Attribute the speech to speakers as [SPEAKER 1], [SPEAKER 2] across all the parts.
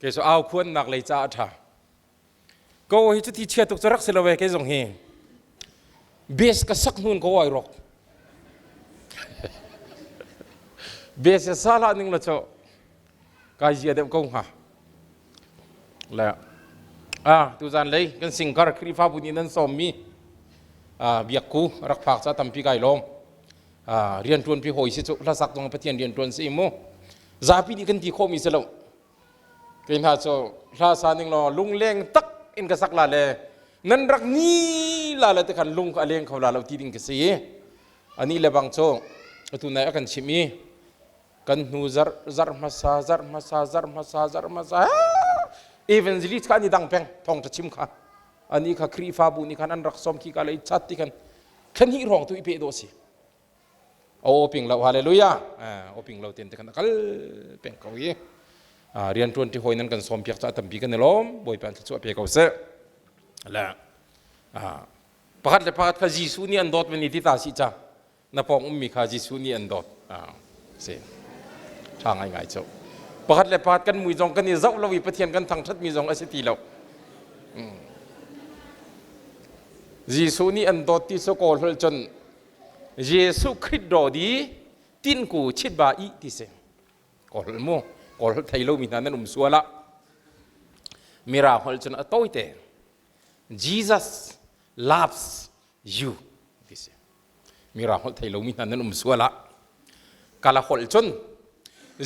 [SPEAKER 1] Kei cu au khuannak lei caah a ṭha. Ko hi cuti chia tuk cu rak si lo e kei zong hi. Bes ka sak hnun ko ai rok. Bes ya sa hlah ning la cho kai zia deuh ko hnga. Le ah tuzan lei kan singkar Khrihfabu nih nan sawm mi biakku rak phak ca tampi kai lawm. Rianṭuan pi hawi si cu hlasak zong Pathian rianṭuan si mu. Zapi nih kan ti khawhmi si lo. Kei hna cu hla sa ning law lungleng tak in ka sak la le nan rak ni la le te khan lung a leng kho la lo ti ding ka si. Ani le bang cu atu nai a kan chim i kan hnu zarh zarh hmasa zarh hmasa zarh hmasa zarh hmasa evangelist kha an i dang peng thawng ṭha chim kha ani kha Khrihfabu nih khan an rak sawm khi ka le i chat ti khan thlan hnih hrawng tu i pe dawh si o ping lo hallelujah o ping lo ten te khan a kal peng ko i rian ṭuan ṭi hawi nan kan sawm piak ca tampi kan i lawm bawipa an thluachuah pe ko seh le pakhat le pakhat kha Jesuh nih an dawt vani ti ta si ca na pawng ummi kha Jesuh nih an dawt si ṭha ngai ngai cu pakhat le pakhat kan mui zong kan i zoh lo i Pathian kan thangṭhatmi zong a si ti lo Jesuh nih an dawt ti cu kawl holh cun Jesuh Khrih daw di tin ku chit ba i ti si kawl holh mu kawl holh thei lomi hna nan um sual ah mirang holh cun a tawite Jesus loves you ti si mirang holh thei lomi hna nan um sual ah kala holh cun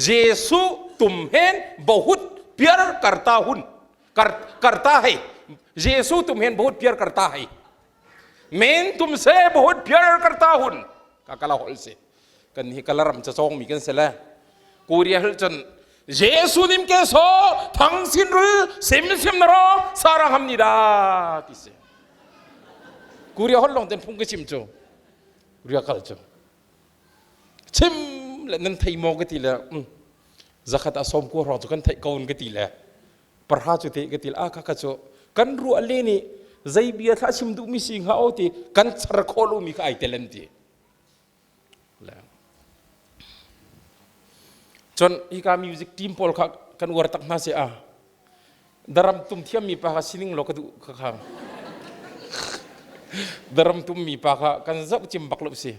[SPEAKER 1] Jesuh tum hen bahut pyar karta hun kar karta hai Jesuh tum hen bahut pyar karta hai men tum se bahut pyar karta hun ka kala holh si kan hi kala ram cha chong mi kan se le Korea holh cun 예수님께서 당신을 심심나라 사랑합니다. ti si. Korea holh lawng ten phung ka chim cu. Korea kal cu. Chim le nan thei maw ka ti le zakhat a som ko hrawng cu kan theih ko ka ti le parha cu te ka ti le a ka ka cu kan ruah le nih zei bia thla chim duh mi si hnga o ti kan char khawh lo mi kha ai tel an ti. Cun hika music team pawl kha kan uar tak hna si a daram tum thiammi pa kha sining law ka duh kha kha daram tummi pa kha kan zoh cim bak lo si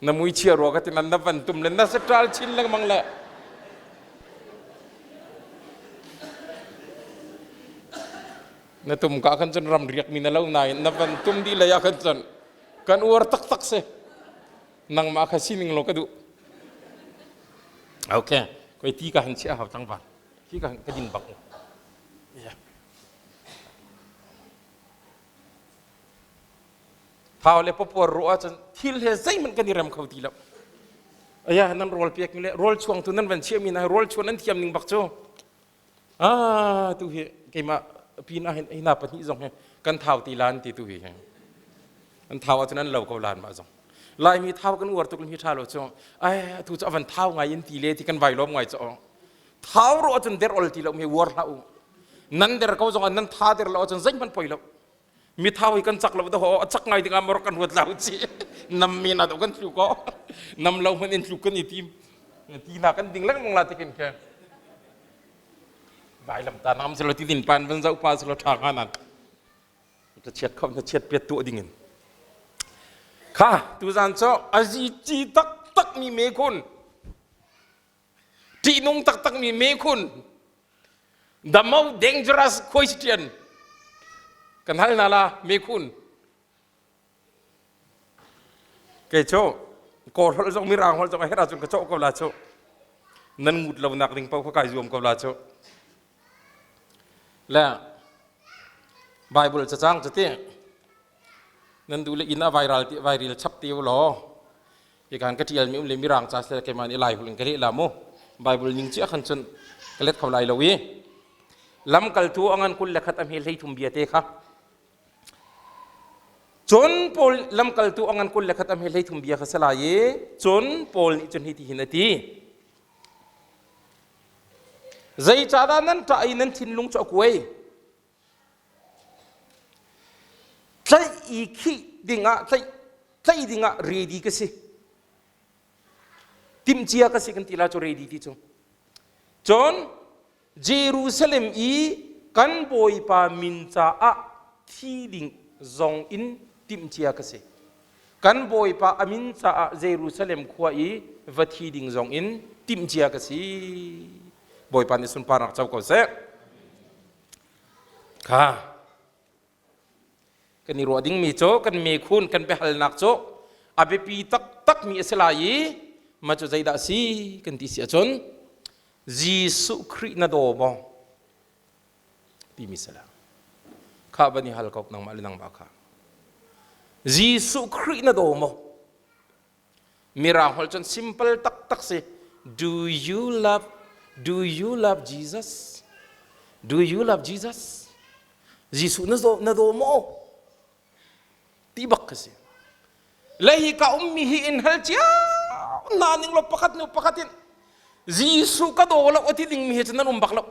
[SPEAKER 1] na mui chia rua ka ti nan na van tum le na satral chin lengmang le na tum ka khan cun ram riak mi na lo nain na van tum di lei ah khan cun kan uar taktak si nangmah kha sining lo ka duh okay koi ti ka han chia hau tlangval ti ka ka din bak yeah. Thau le papuar ru ahcun thil he zeihmanh kan i rem kho ti lo. Aya nan rawl pek mi le rawl chuang tu nan van chiah mi na rawl chuan an thiam ning bak cu. Ah tu hi keimah pin ah hin hina pahnih zong hi kan thau ti lan ti tu hi an thau ahcun an lo ko lan mah zong laimi thau kan uar tuk hi tha lo cu ai tu cu avan thau ngai in ti le ti kan vai lom ngai cho thau ro ahcun der ol ti lo mi uar hlah u nan der ko zong nan tha der lo ahcun zeihmanh poi lo mi thau hi kan cak lo do a cak ngai ding ah mor kan ruat lo chi nam mi na do kan tlu ko nam lo hman in tlu kan i tim ti na kan ding lengmang la tikin ke vailam ta nam selo ti din pan van zau pa selo tha nga nan ta chiat khom ta chiat piat tu ding in kha tu zan cho azi chi tak tak mi me khun ṭihnung taktakmi mekhun the most dangerous question kan hal hna la mekhun kei cu kawl holh zong mirang holh zong a herh ahcun ka cawh ko la cu nan ngut lo nak ding paoh kha kai zuam ko la cu le Bible cacang cu ti nan duh le inn ah viral ti viral chap ti u law Hikan ka ṭial mi um le mirang ca sel keimah nih lai holh in ka leh la mu. Bible ning cia khan cun ka let kho lai lo i lamkaltu a ngan 21 a hme 33 bia te kha cun Paul lamkaltu a ngan 21 a hme 33 bia kha si lai i cun Paul nih cun hi ti hin a ti zeicahdah nan ṭah i nan thinlung cu a kuai Tlaih i khih dingah tlaih tlaih dingah ready ka si. Timhcia ka si kan ti la cu ready ti cu. Cun Jerusalem i kan Bawipa min caah thi ding zong in timhcia ka si. Kan Bawipa a min caah Jerusalem khua i va thi ding zong in timhcia ka si. Bawipa nih sunparnak co ko seh. Kha kan i ruah dingmi cu kan mekhun kan biahalnak cu a biapi taktakmi a si lai i mah cu zeidah a si kan ti si ahcun Jesuh Khrih na daw maw timi si la kha van i hal ko nangmah le nangmah kha Jesuh Khrih na daw maw Mirang holh cun simple taktak si. Do you love Do you love Jesus? Do you love Jesus? Jesuh na daw, na daw maw? Ti bak ka si. Le hi ka ummi hi in hal cia na ning lo pakhat nu pakhat in Jesuh ka daw lo ati ding mi hi cun nan um bak lo.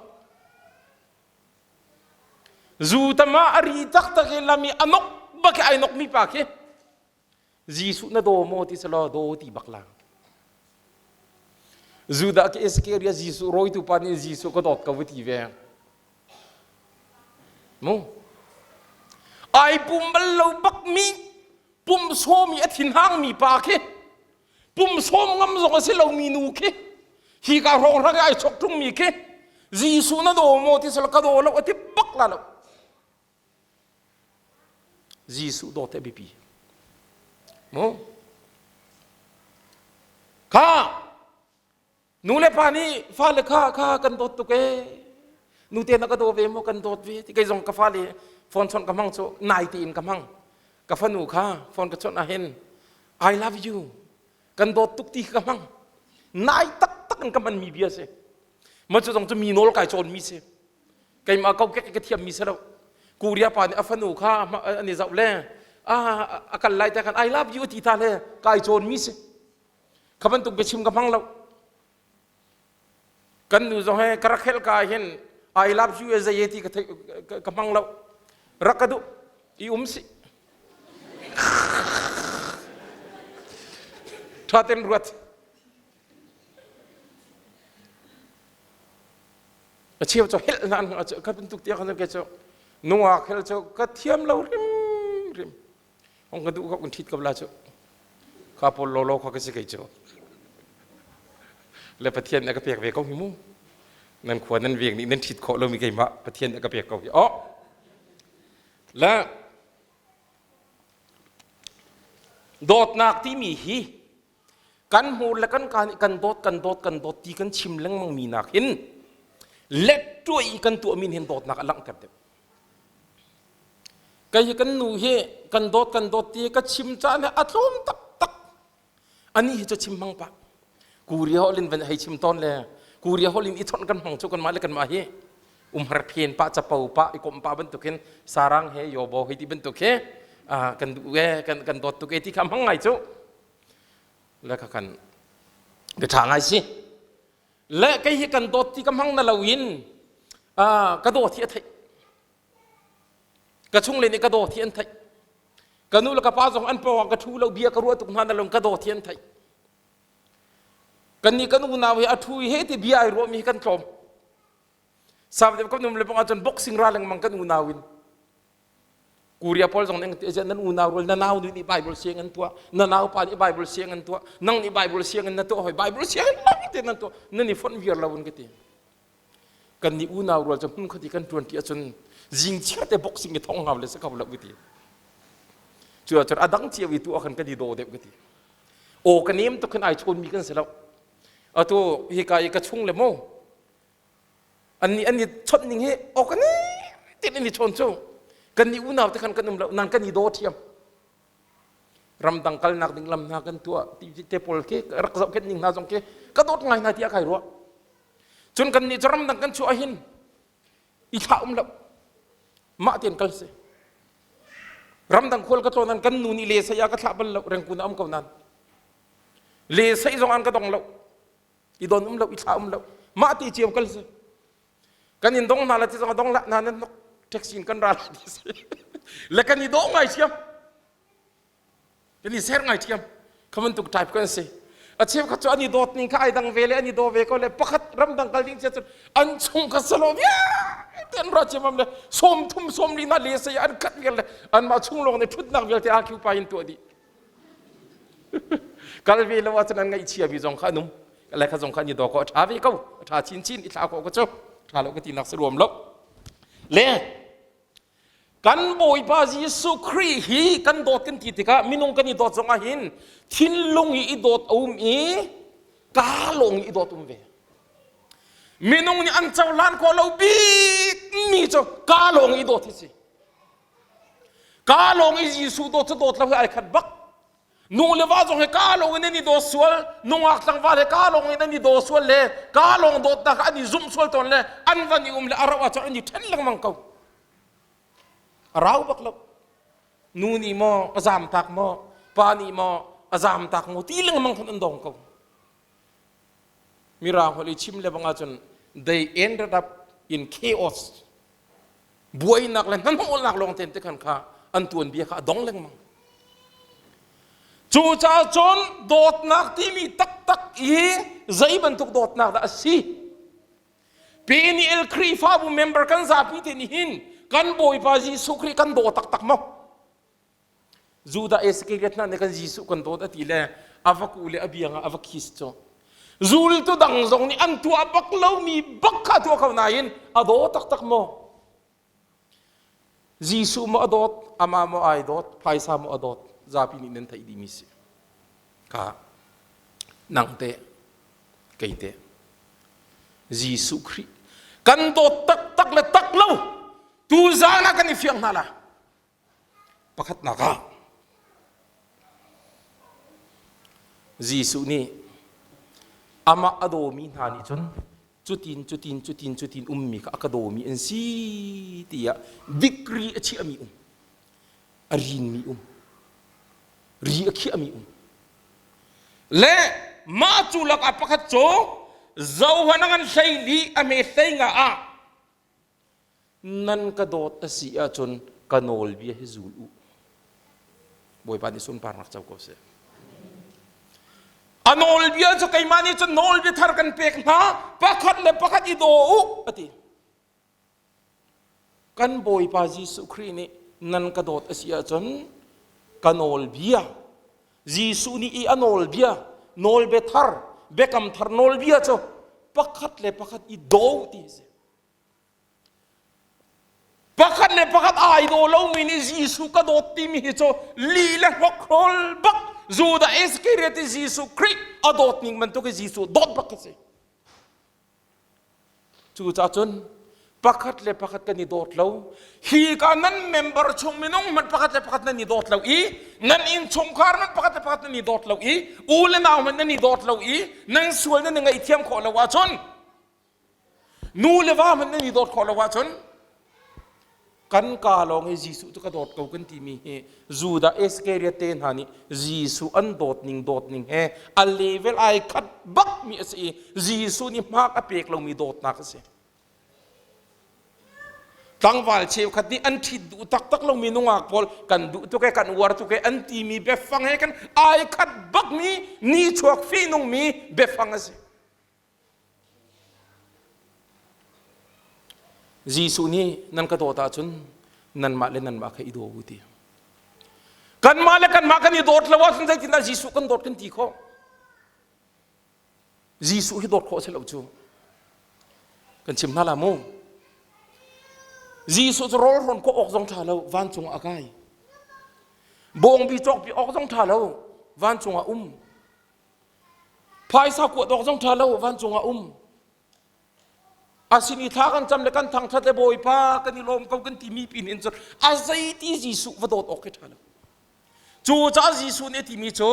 [SPEAKER 1] Zu tama a ri taktak i lami anok bak i ai nok mi pa khi Jesuh na daw maw ti selaw daw ti bak lang. Judah ke Iskariot Jesuh rawitu pa nih Jesuh ka dawt ko ti ve. Mu. Ai pum bal lo bak mi pum sawmi a thinhang mi pa khi pum sawm ngam zong a si lo mi nu khi hi ka hrawng hrang ai chok tung mi khi Jesuh na daw maw ti selaw ka daw lo ati bak la lo. Jesuh dawt a biapi. Mu? Kha nu le pa nih fale kha kha kan dawt tuk ee. Nu te na ka daw ve maw kan dawt ve ti kei zong ka fale phone chawnh ka hmang cu nai tiin ka hmang. Ka fanu kha phone ka chawnh ahhin I love you kan dawt tuk ti ka hmang. Nai taktak in ka hman mi bia si. Ma cu zong cu mi nawl kai cawn mi si. Keimah kokek ka thiammi si lo. Korea pa nih a fanu kha an i zoh le a kal lai te khan I love you ti ta le kai cawnmi si. Kha bantuk biachim ka hmang lo. Kan nu zong he ka rak helh ka hin I love you zei ti ka hmang lo. Rak ka duh i um si. Tha ten ruat. A cheu cu helh hna an ka bantuk tiah kan ke cu nungak hel cu ka thiam lo hrim hrim ong ka duh ko kan ṭhit ko la cu kha pawl lawlaw kha ka si kei cu le Pathian nih a ka pek ve ko hi mu nan khua nan veng nih nan ṭhit khawh lomi keimah Pathian nih a ka pek ko hi oh le dawtnak timi hi Kan hmur le kan kaa nih kan dawt kan dawt kan dawt ti kan chim lengmang mi nak hin let tuah i kan tuahmi hin dawtnak a langhter deuh. Kei hi kan nu hi kan dawt kan dawt ti ka chim caan hi a tlawm taktak. Ani hi cu chim hmang pah. Korea holh in van hei chim tawn le Korea holh in i chawnh kan hmang cu kanmah le kanmah hi umhar phen pah capo pah i komh pah bantukin sarang he yobo hei ti bantuk he kan duh e kan kan dawt tuk e ti kha hmang ngai cu le kha kan bia ṭha ngai si le kei hi kan dawt ti ka hmang na lo in ka dawt hi a theih ka chung le nih ka dawt hi an theih ka nu le ka pa zong an pawng ah ka ṭhu lo bia ka ruah tuk hna na lo ka dawt hi an theih kan nih kan unau hi a ṭhu i he ti bia ai ruahmi hi kan tlawm Sau kan um le bang ahcun boxing ra lengmang kan unau in Korea pawl zong nih an nan unau rual na nau nih Bible siang an tuah na nau pa nih Bible siang an tuah nang nih Bible siang in na tuah hoi Bible siang in lang te nan tuah nan i fonh viar lo in ka ti kan nih unau rual cu hmun khati kan tuan ti ahcun zing chia te boxing i thong hau le sa kho lo ka ti cu ahcun a dang cio i tu ah khan kan i daw deuh ka ti aw ka nem tuk khan ai chawn mi kan si lo atu hika i ka chung le mo Annih an i chawnh ning hi awk an tin an i chawn cu kan nih unau te khan kan um lo nang kan i daw ṭhiam ramdang kalnak ding lam hna kan tuah ti te pawl khi rak zohkhenh ning hna zong khi ka dawt ngai hna tiah kai ruah cun kan nih cu ramdang kan chuah hin i thlah um lo mah ten kal si ramdang khual ka tlawn an kan nu nih le saya ka thlah bal lo rengkun a um ko nan le sei zong an ka dong lo i don um lo i thla um lo mah ti cio kal si kan in dong hna la ti zong dong la na nan nok taxi in kan ra la ti si le kan i dawh ngai thiam kan i ser ngai thiam khaman tuk type kan si. A cheukhat cu an i dawt ning kha ai dang ve le an i daw ve ko le pakhat ramdang kal ding cia cun an chung kha salo vialte an ra ciamam le 30 40 na le sei an khat vial le anmah chung lawng nih ṭhutnak vialte occupy in tuah dih. Kal ve lo ahcun an ngaihchia mi zong kha an um. Le kha zong kha an i daw ko a ṭha ve ko. A ṭha chinchin i thla ko ko cu. Ṭha lo ka ti nak si ruam lo. Le Kan Bawipa Jesuh Khrih hi kan dawt kan ti tikah minung kan i dawt zong ah hin thinlung i i dawt a um i kaa lawng i dawt um ve. Minung nih an cohlan khawh lo bikmi cu kaa lawng i dawt hi si. Kaa lawng i Jesuh dawt cu dawt lo hi ai khat bak. Nu le va zong he kaa lawng in an i daw sual, nungak tlangval he kaa lawng in an i daw sual le kaa lawng dawtnak an i zumh sual tawn le an van i um le a rauh ahcun an i ṭhen lengmang ko. A rau bak lo. Nu nih maw a zaam tak maw, pa nih maw a zaam tak maw ti lengmang khan an dong ko. Mirang holh i chim le bang ahcun they ended up in chaos. Buainak le hnahnawhnak lawng te khan kha an tuanbia kha a dong lengmang. Cucaah cun dawtnak timi taktak i zei bantuk dawtnak dah a si? PNL Khrihfabu member kan zapi te nih hin kan Bawipa Jesuh Khrih kan daw taktak maw? Judah Iskariot hna nih kan Jesuh kan dawt a ti le a va ku le a biang ah a va kiss cu. Zultu dang zong nih an tuah bak lomi bak kha tuah ko nain a daw taktak maw? Jesuh maw a dawt, amah maw ai dawt, phaisa maw a dawt, zapi nih nan theih dihmi si. Ka nang te, kei te, Jesuh Khrih kan dawt taktak le tak lo tu zan ah kan i fiang hna la. Pakhatnak ah Jesuh nih amah a dawmi hna nih cun cutin cutin cutin cutin ummi kha a ka dawmi an si tiah dikri a chiahmi um a rinmi um ri a khiahmi um le mah cu lakah pakhat cu Johan a ngan 14 a hme 15 ah Nan ka dawt a si ahcun ka nawlbia hi zul u. Bawipa nih sunparnak co ko seh. A nawlbia cu keimah nih cun nawlbia thar kan pek hna, pakhat le pakhat i daw u, a ti. Kan Bawipa Jesuh Khrih nih nan ka dawt a si ahcun ka nawlbia Jesuh nih i a nawlbia nawlbia thar biakam thar nawlbia cu pakhat le pakhat i daw ti a si. Pakhat le pakhat ai daw lomi nih Jesuh ka dawt timi hi cu li le hlokhrol bak Judah Iskariot i Jesuh Khrih a dawt ning bantuk i Jesuh dawt bak a si. Cucaah cun pakhat le pakhat kan i dawt lo. Hi ka nan member chung minung hmanh pakhat le pakhat nan i dawt lo i nan innchungkhar hmanh pakhat le pakhat nan i dawt lo i u le nau hmanh nan i dawt lo i nan sual nan i ngaihthiam khawh lo ahcun Nu le va hmanh nan i dawt khawh lo ahcun kan ka lawng i Jesuh cu ka dawt ko kan timi hi Judah Iskariot te hna nih Jesuh an dawt ning dawt ning he a level ai khat bak mi a si i Jesuh nih hmak a pek lomi dawtnak a si. Tlangval cheukhat nih an ṭhit duh taktak lomi nungak pawl kan duh tuk e kan uar tuk e an timi biafang he kan ai khat bakmi nichuak fihnungmi biafang a si. Jesuh nih nan ka dawt ahcun nanmah le nanmah kha i daw u ti. Kanmah le kanmah kan i dawt lo ahcun zeitindah Jesuh kan dawt kan ti khawh? Jesuh hi dawt khawh a si lo cu. Kan chim hna la mu. Jesuh cu rawl hrawn khawh awk zong ṭha lo, vancung ah a kai. Bawngbi cawkpi awk zong ṭha lo, vancung ah um. Phaisa kuat awk zong ṭha lo vancung ah um. A sin i thla kan cam le kan thangṭhat le Bawipa kan i lawm ko kan timi pin in cun a zeiti Jesuh va dawt awk khi ṭha lo. Cu caah Jesuh nih a timi cu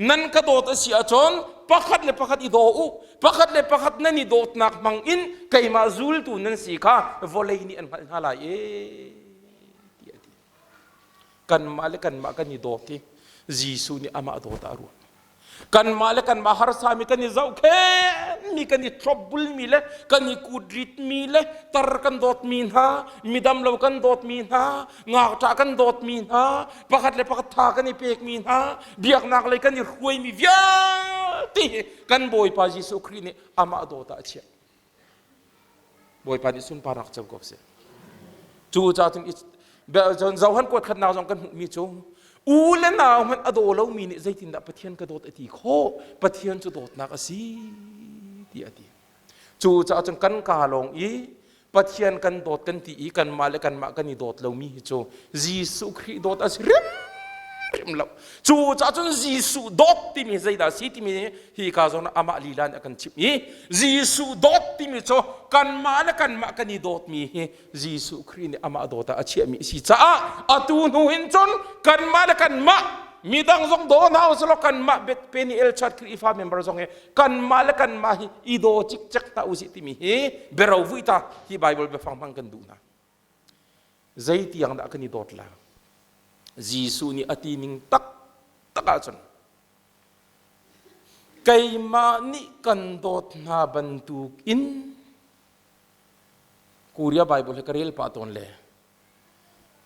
[SPEAKER 1] nan ka dawt a si ahcun pakhat le pakhat i daw u pakhat le pakhat nan i dawtnak hmang in keimah zultu nan si kha vawlei nih an hngalh hna lai e tiah a ti. Kanmah le kanmah kan i dawt i Jesuh nih amah dawt ah a ruah. Kanmah le kanmah harsami kan i zohkhenmi, kan i thlopbulmi le kan i kutritmi le tar kan dawtmi hna, midam lo kan dawtmi hna, ngakṭah kan dawtmi hna, pakhat le pakhat tha kan i pekmi hna, biaknak lei kan i hruaimi vialte. vialte hi kan Bawipa Jesuh Khrih nih amah dawt ah a chiah. Bawipa nih sunparnak co ko seh. Cu ca cun cun Johan kuat khatnak zong kan hmuhmi cu u le nau hmanh a daw lomi nih zeitindah Pathian ka dawt a ti khawh? Pathian cu dawtnak a si ti a ti. Cu caah cun kan kaa lawng i Pathian kan dawt kan ti i kanmah le kanmah kan i dawt lomi hi cu Jesuh Khrih dawt a si hrimhrim lo. Cu caah cun Jesuh dawt timi zeidah a si timi hi ka zawn ah amah lila nih a kan chimh i Jesuh dawt timi cu kanmah le kanmah kan i dawtmi hi Jesuh Khrih nih amah dawt ah a chiahmi a si caah atu hnu hin cun kanmah le kanmah midang zong daw hna usih law kanmah bet Peniel Church Khrihfa member zong hi kanmah le kanmah hi i daw cikcek hna usih timi hi biaro vui ta hi Bible biafang hmang kan duh hna. Zeitiang dah kan i dawt la? Jesuh nih a ti ning taktak ahcun keimah nih kan dawt hna bantuk in Korea Bible he ka rel pah tawn le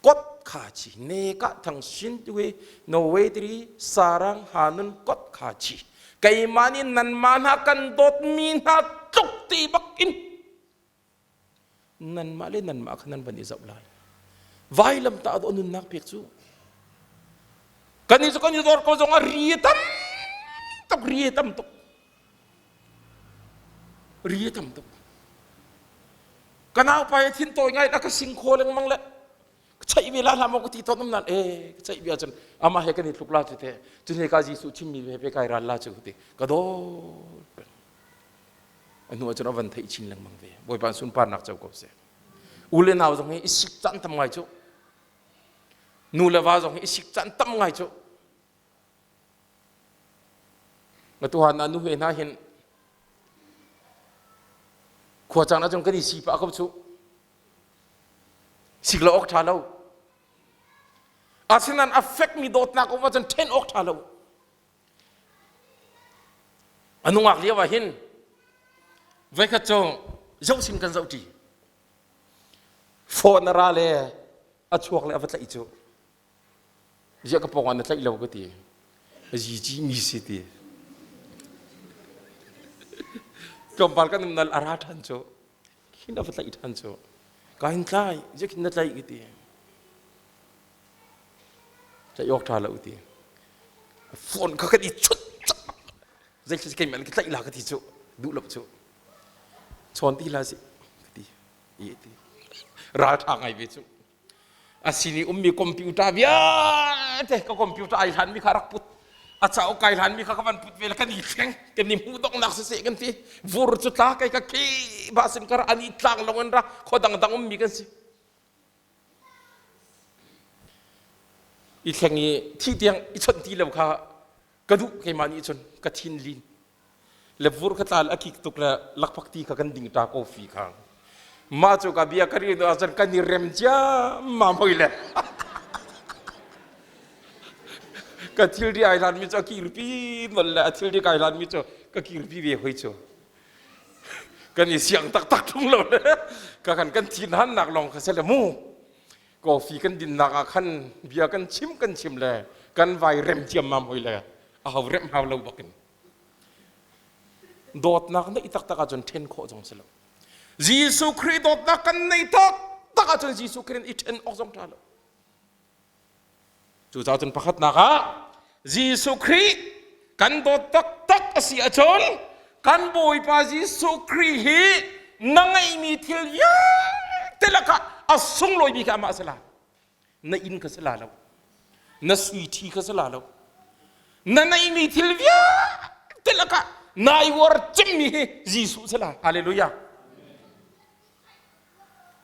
[SPEAKER 1] kot kha chi ne ka thang shin tuwe Norway tri sarang hanun kot kha chi keimah nih nanmah hna kan dawtmi hna tluk ti bak in nanmah le nanmah kha nan van i zoh lai vailam ta dawh nunnak pek cu kan i cu kan i dor ko zong ah ri tam tuk ri tam tuk ri tam tuk ka naupa he thin tawi ngai ka sing kho lengmang le ka cheih ve la hlah maw ka ti tawn um nan e ka cheih bia cun amah he kan i tluk la cu te cun he ka Jesuh chimmi he pe kai ral la cu ti ka dawt a hnu ahcun a van theih chin lengmang ve Bawipa sunparnak co ko seh u le nau zong hi i sik caan tam ngai cu nu le va zong hi i sik caan tam ngai cu Tuhan na nu he hna hin khua caan ahcun kan i si pah ko cu sik lo awk ṭha lo asinain a fekmi dawtnak um ahcun ṭhen awk ṭha lo A nungak lio ah hin voikhat cu zoh sin kan zoh ṭi. Phone a ra le a chuak le a va tlaih cu. Ziah ka pawng ah na tlaih lo ka ti. A zici mi si ti. Tlawmpal kan um nal a ra ṭhan cu. Khin a va tlaih ṭhan cu. Ka hin tlai, ziah khin na tlaih ka ti. Tlaih awk ṭha lo ti. Phone kha kan i chut zei keimah ka tlaih la ka ti cu duh lo cu chawn ti la si ka ti i ti ral ṭha ngai ve cu a sin i ummi computer vialte ka computer ai hlan mi kha rak put a cauk kai hlan mi kha ka van put ve le kan i thleng kan i hmuh donghnak siseh kan ti vur cu tla kai ka khi ba sin kar ani tlang long in ra kho dang dang ummi kan si I thleng i thih tiang i chawnh ti lo kha ka duh keimah nih cun ka thin lin. Le vur kha tla le a kik tuk le lakphak ti kha kan ding ta coffee kha. Mah cu ka bia ka rin ahcun kan i rem ciammam hoi le. Ka thilri ai hlanmi cu a kirpi nol le a thilri kai hlanmi cu ka kirpi ve hoi cu. Kan i siang taktak ṭung lo le ka kan kan thin hannak lawng kha si le mu coffee kan dinnak ah khan bia kan chim kan chim le kan vai rem ciammam hoi le a ho rem hau lo bakin dawtnak neih taktak ahcun ṭhen khawh zong si lo Jesuh Khrih dawtnak kan neih taktak ahcun Jesuh Khrih i ṭhen awk zong ṭha lo Cucaah cun pakhatnak ah Jesuh Khrih kan dawt taktak a si ahcun kan Bawipa Jesuh Khrih hi na ngeihmi thil vialte lakah a sunglawimi kha amah a si la. Na inn kha si la lo. Na sui ṭhi kha si la lo. Na neihmi thil vialte lakah nai uar cemmi hi Jesuh si la. Hallelujah.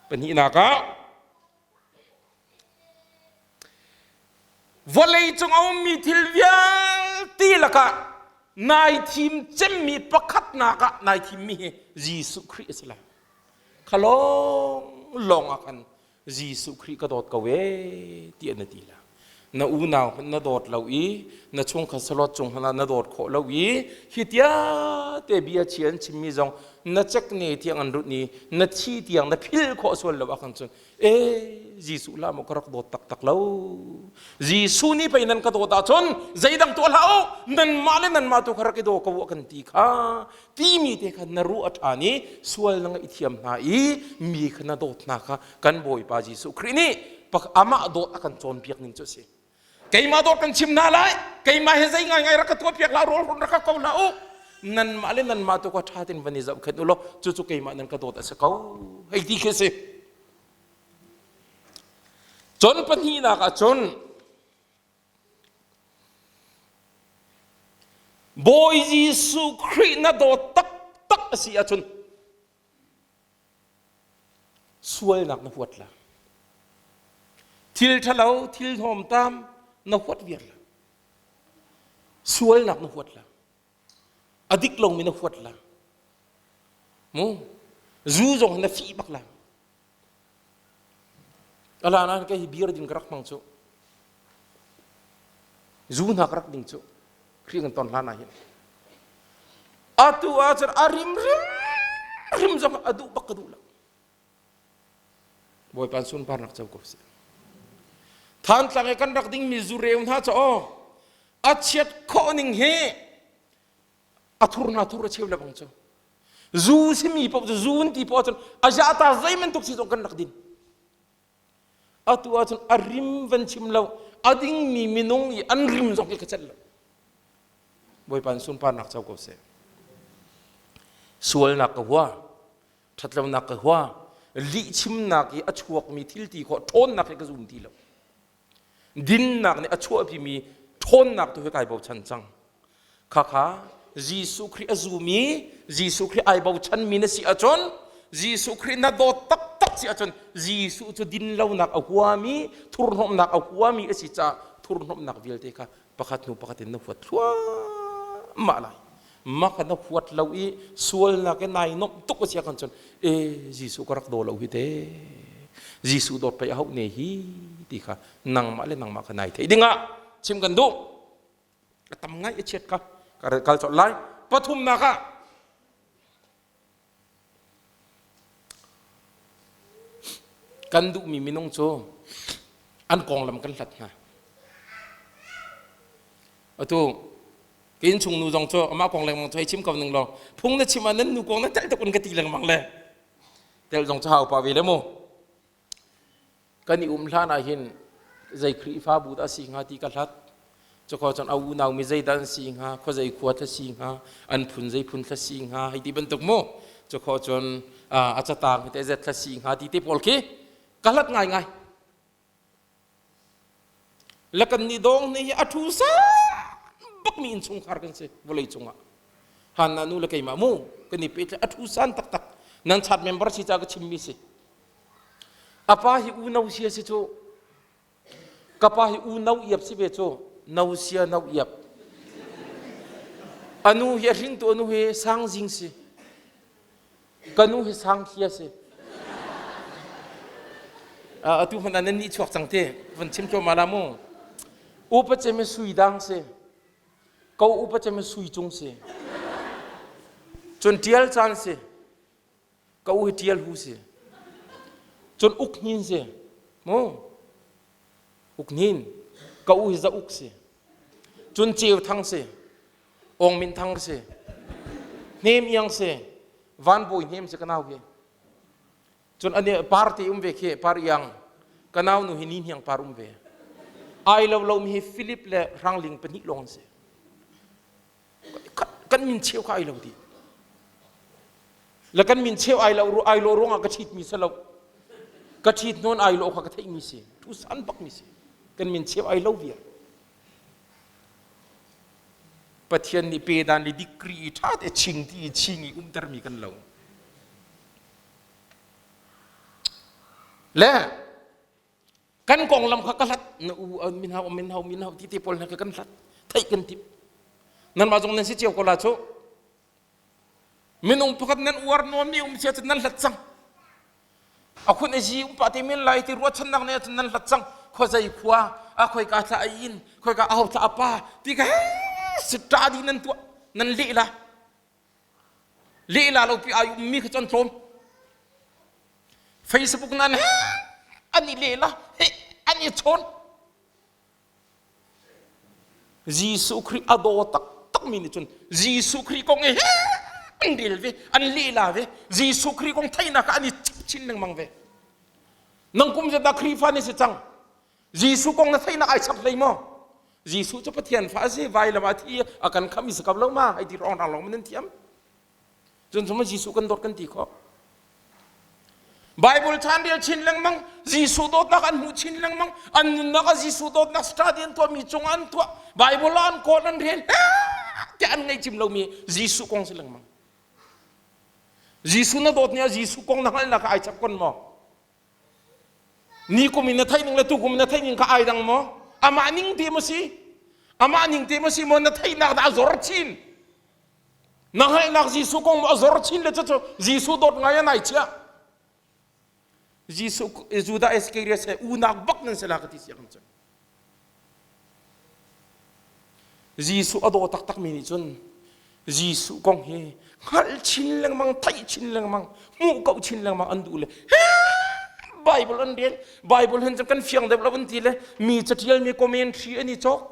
[SPEAKER 1] Pahnihnak ah Vawleicung a ummi thil vialte lakah nai thim cemmi pakhatnak ah nai thimmi hi Jesuh Khrih a si lai. Kha lawng lawng ah khan Jesuh Khrih ka dawt ko ee ti an ti la. Na unau hmanh na dawt lo i na chungkhat salawt cung hmanh ah na dawt khawh lo i hi tia te bia chia an chimmi zong na cek ne tiang an rut ni na thi tiang na phil khawh sual lo ahkhan cun e Jesuh la maw ka rak dawt taktak lo. Jesuh nih pei nan ka dawt ahcun zeidang tuah hlah u, nanmah le nanmah tu kha rak i daw ko u a kan ti kha timi te kha na ruah a ṭhan i sual na ngaihthiam hna i mi kha na dawt hna kha kan Bawipa Jesuh Khrih nih amah dawt a kan cawnpiak ning cu a si. Keimah dawt kan chim hna lai, keimah hi zei ngaingai rak ka tuahpiak hlah, rawl rak ka ko hlah u. Nanmah le nanmah tu kha ṭha tein van i zohkhenh u law cucu keimah nan ka dawt a si ko. Hei ti khi a si. Cun pahnihnak ah cun Bawi Jesuh Khrih na dawt taktak a si ahcun sualnak na huat la. Thil ṭhalo, thil hnawmtam na huat viar la. Sualnak na huat la. A dik lomi na huat la. Mu zu zong na fih bak la. Ala nan ka hi beer ding ka rak hmang cu. Zu hna ka rak ding cu. Khrih kan ton hlan ah hin. Atu ah cun a rim rim rim zong a duh bak ka duh lo. Bawipa sunparnak co ko seh. Thantlang i kan rak dingmi zureu hna cu aw a chiat khawh ning hi a thur hna thur a cheu le bang cu. Zu simi paoh cu zu an ti paoh ahcun a zata zei bantuk si zong kan rak din. Atu ahcun a rim van chim lo a dingmi minung i an rim zong hi ka celh lo. Bawipa sunparnak co ko seh. Sualnak ka hua. Ṭhatlonak ka hua. Lihchimnak i a chuakmi thil ti khawh ṭhawnnak hi ka zum ti lo. Dinnak nih a chuahpimi ṭhawnnak tu hi kai bochan cang. Khakha Jesuh Khrih a zumi, Jesuh Khrih ai bochanmi na si ahcun, Jesuh Khrih na dawt taktak si ahcun, Jesuh cu dinlonak a huami, thurhnawmhnak a huami a si caah thurhnawmhnak vialte kha pakhat hnu pakhat in na huat thluahmah lai. Mah kha na huat lo i sualnak i nai nuamh tuk a si ahkhan cun e Jesuh ka rak daw lo hi te Jesuh dawt pei a hauh ne hi ti kha nangmah le nangmah kha nai theih dingah chim kan duh. A tam ngai a chiat kha ka kal colh lai. Pathumnak ah kan duhmi minung cu an konglam kan hlat hna. Atu ka innchung nu zong cu amah kong lengmang cu hei chim ko ning law phung na chim ah nan nu kong na telh tuk in ka ti lengmang le telh zong cu hau pa ve le mu. Kan i um hlan ah hin zei Khrihfabu dah a si hnga ti ka hlat. Cuko cun a unau mi zeidah an si hnga, khuazei khua thla si hnga, an phun zei phun thla si hnga, hei ti bantuk mu. Cuko cun a catang hi te zet thla si hnga ti te pawl khi ka hlat ngaingai. Le kan nih dawng nih hi a thu san bakmi innchungkhar kan si vawlei cungah. Hanna nu le keimah mu kan i pehtlaih a thu san taktak. Nan chat member si ca ka chimmi si. A pa hi unau sia si cu. Ka pa hi unau iap si ve cu. No sia no iap. A nu hi a hringtu a nu hi sangzing si. Ka nu hi sangthia si. Atu hmanh ah nan nih chuak cang te. Van chim tlawm ala mu. Upa cem hi sui dang si. Ko upa cem hi sui cung si. Cun tial caan si. Ka u hi ṭial hu si. Cun uk hnin si. Mu. Uk hnin. Ka u hi za uk si. Cun ceu thang si. Ong min thang si. Hnem iang si. Van bawi hnem si ka nau hi. Cun ani par te um ve khi par iang. Ka nau nu hi ni hniang par um ve. Ai lo lo mi hi Philip le Hrangling pahnih lawng an si. Kan min cheu kha ai lo ti. Le kan min cheu ai lo ai lo ruangah ka ṭhit mi si lo. Ka ṭhit nawn ai lo kha ka theih mi si. Tu san bak mi si. Kan min cheu ai lo viar. Pathian nih pe dan le degree ṭha te ching ti ching i umter mi kan lo. Le kan konglam kha ka hlat na u min hau min hau min hau ti te pawl hna kha kan hlat theih kan timh nanmah zong nan si cio ko la cu minung pakhat nan uar nuam mi um sia cun nan hlat cang a khun a zi um pa te men lai ti ruahchannak ne cun nan hlat cang. khuazei khua a khoika thla a inn khoika aho thla a pa ti ka study nan tuah nan leh la leh la lo pi ai ummi kha cun tlawm. Facebook nan an i leh la an i chawn. Jesuh Khrih a daw taktakmi nih cun Jesuh Khrih kong i an rel ve, an lehla ve. Jesuh Khrih kong theihnak ah an i chap chin lengmang ve. Nang kum zat dah Khrihfa ni si cang? Jesuh kong na theihnak ai chap hlei maw? Jesuh cu Pathian fa a si, vailam ah a thi, a kan khamh i si ko lo ma? Hei ti rong rang lawng nan thiam. Cun cuma Jesuh kan dawt kan ti khawh. Bible chan rel chin lengmang, Jesuh dawtnak an hmuh chin lengmang, an nunnak ah Jesuh dawtnak study an tuahmi cung an tuah, Bible ah an kawl an rel, tiah an ngaih cim lomi Jesuh kong si lengmang. Jesuh na dawt ni ah Jesuh kong na hngalhnak ai chap kon maw? Ni kum in na theih ning le tu kum in na theih ning kha ai dang maw? Amah ning te maw si? Amah ning te maw si maw na theihnak dah a zor chin? Na hngalhnak Jesuh kong a zor chin le cucu Jesuh dawt ngai a nai chiah. Jesuh Judah Iskariot he unak bak nan si la ka ti siang cun. Jesuh a daw taktak mi nih cun Jesuh kong hi hngalh chin lengmang, theih chin lengmang, hmuh ko chin lengmang an duh le Bible an rel, Bible hin cun kan fiang deuh lo an ti le mi catial mi commentary an i cawk.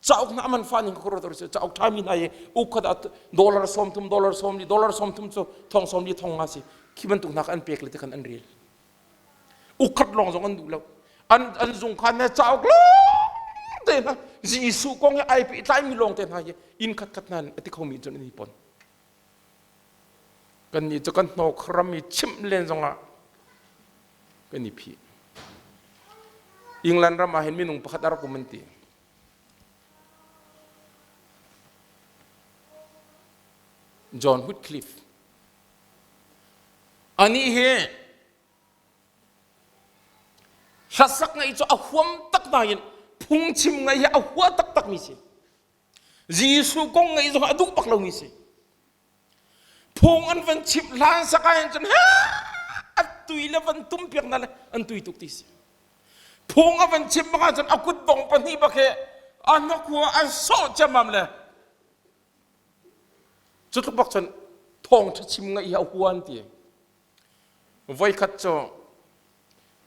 [SPEAKER 1] Cauk hna man fa ning ka ruat si cauk ṭha mi hna i uk khat ah dollar 30 dollar 40 dollar 30 cu thong 40 thong nga si khi bantuk hna an pek le ti khan an rel uk khat lawng zong an duh lo an an zung khan ne cauk lawng te hna Jesuh kong hi ai pehtlai mi lawng te hna hi inn khat khat hna a ti kho mi cun an i pon kan nih cu kan hnawk ram i chimh len zongah kan i phih England ram ah hin minung pakhat a rak um an ti. John Wycliffe. Anih hi hlasak ngaih cu a huam tak nain phungchim ngaih hi a hua taktak mi si. Jesuh kong ngaih zong a duh bak lomi si. Phung an van chimh hlan sak ah hin cun a tui le van tum piak na le an tui tuk ti si. Phung a van chimh bak ahcun a kut dong pahnih bak he a hnawkhua an sawh ciammam le cu tluk bak cun thawngṭha chim ngaih hi a huan ti. Voikhat cu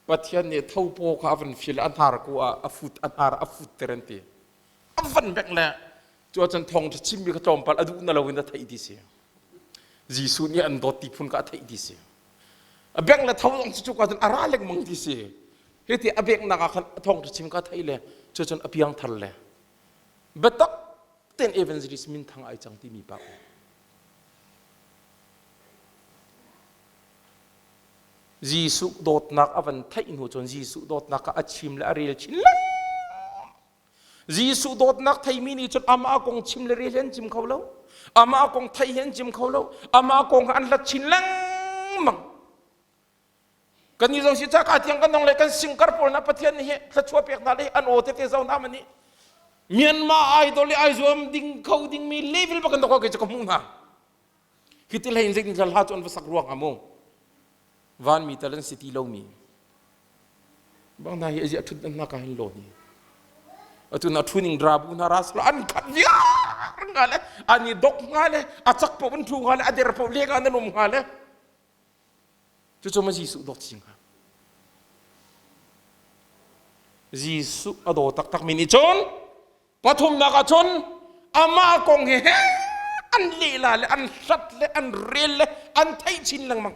[SPEAKER 1] Pathian nih thopaw kha a van fil a hnar ku ah a fut a hnar a fut ter an ti. A van bek le cu ahcun thawngṭha chimmi kha tlawmpal a duh na loin a theih ti si. Jesuh nih an dawt ti phun kha a theih ti si. A bek le tho zong cu cu cun a ra lengmang ti si. Hiti a beknak ah khan a thawngṭha chim kha theih le cu cun a piang thar le biatak tein evangelist minthang ai cang timi pa Jesuh dawtnak a van theih hnu cun Jesuh dawtnak kha a chim le a rel chin lengmang. Jesuh dawtnak theimi nih cun amah kong chim le rel hi an chim kho lo. Amah kong theih hi an chim kho lo. Amah kong kha an hlat chin lengmang. Kan nih zong si caka tiang kan dong le kan singkar pawl na Pathian nih hi thluachuah pek hna le an aw tete zo hna man nih Myanmar idol i ai zuam ding kho dingmi level bak kan dok ke cu ka hmuh hna. Hi ti hlei in zeitin hla cu an va sak ruang ah mu. Vanmi tal an si ti lomi. Bang hna hi azi a thut hna ka hin lo ni. Atu na thuning drabu hna ras lo an khat viar nga le an i dok nga le a cak po an thu nga le a der po le nga nan um nga le. Cucu ma Jesuh dawt si hnga. Jesuh a daw taktak mi nih cun Pathumnak ah cun amah kong hi an lehla le an hlat le an rel le an theih chin lengmang.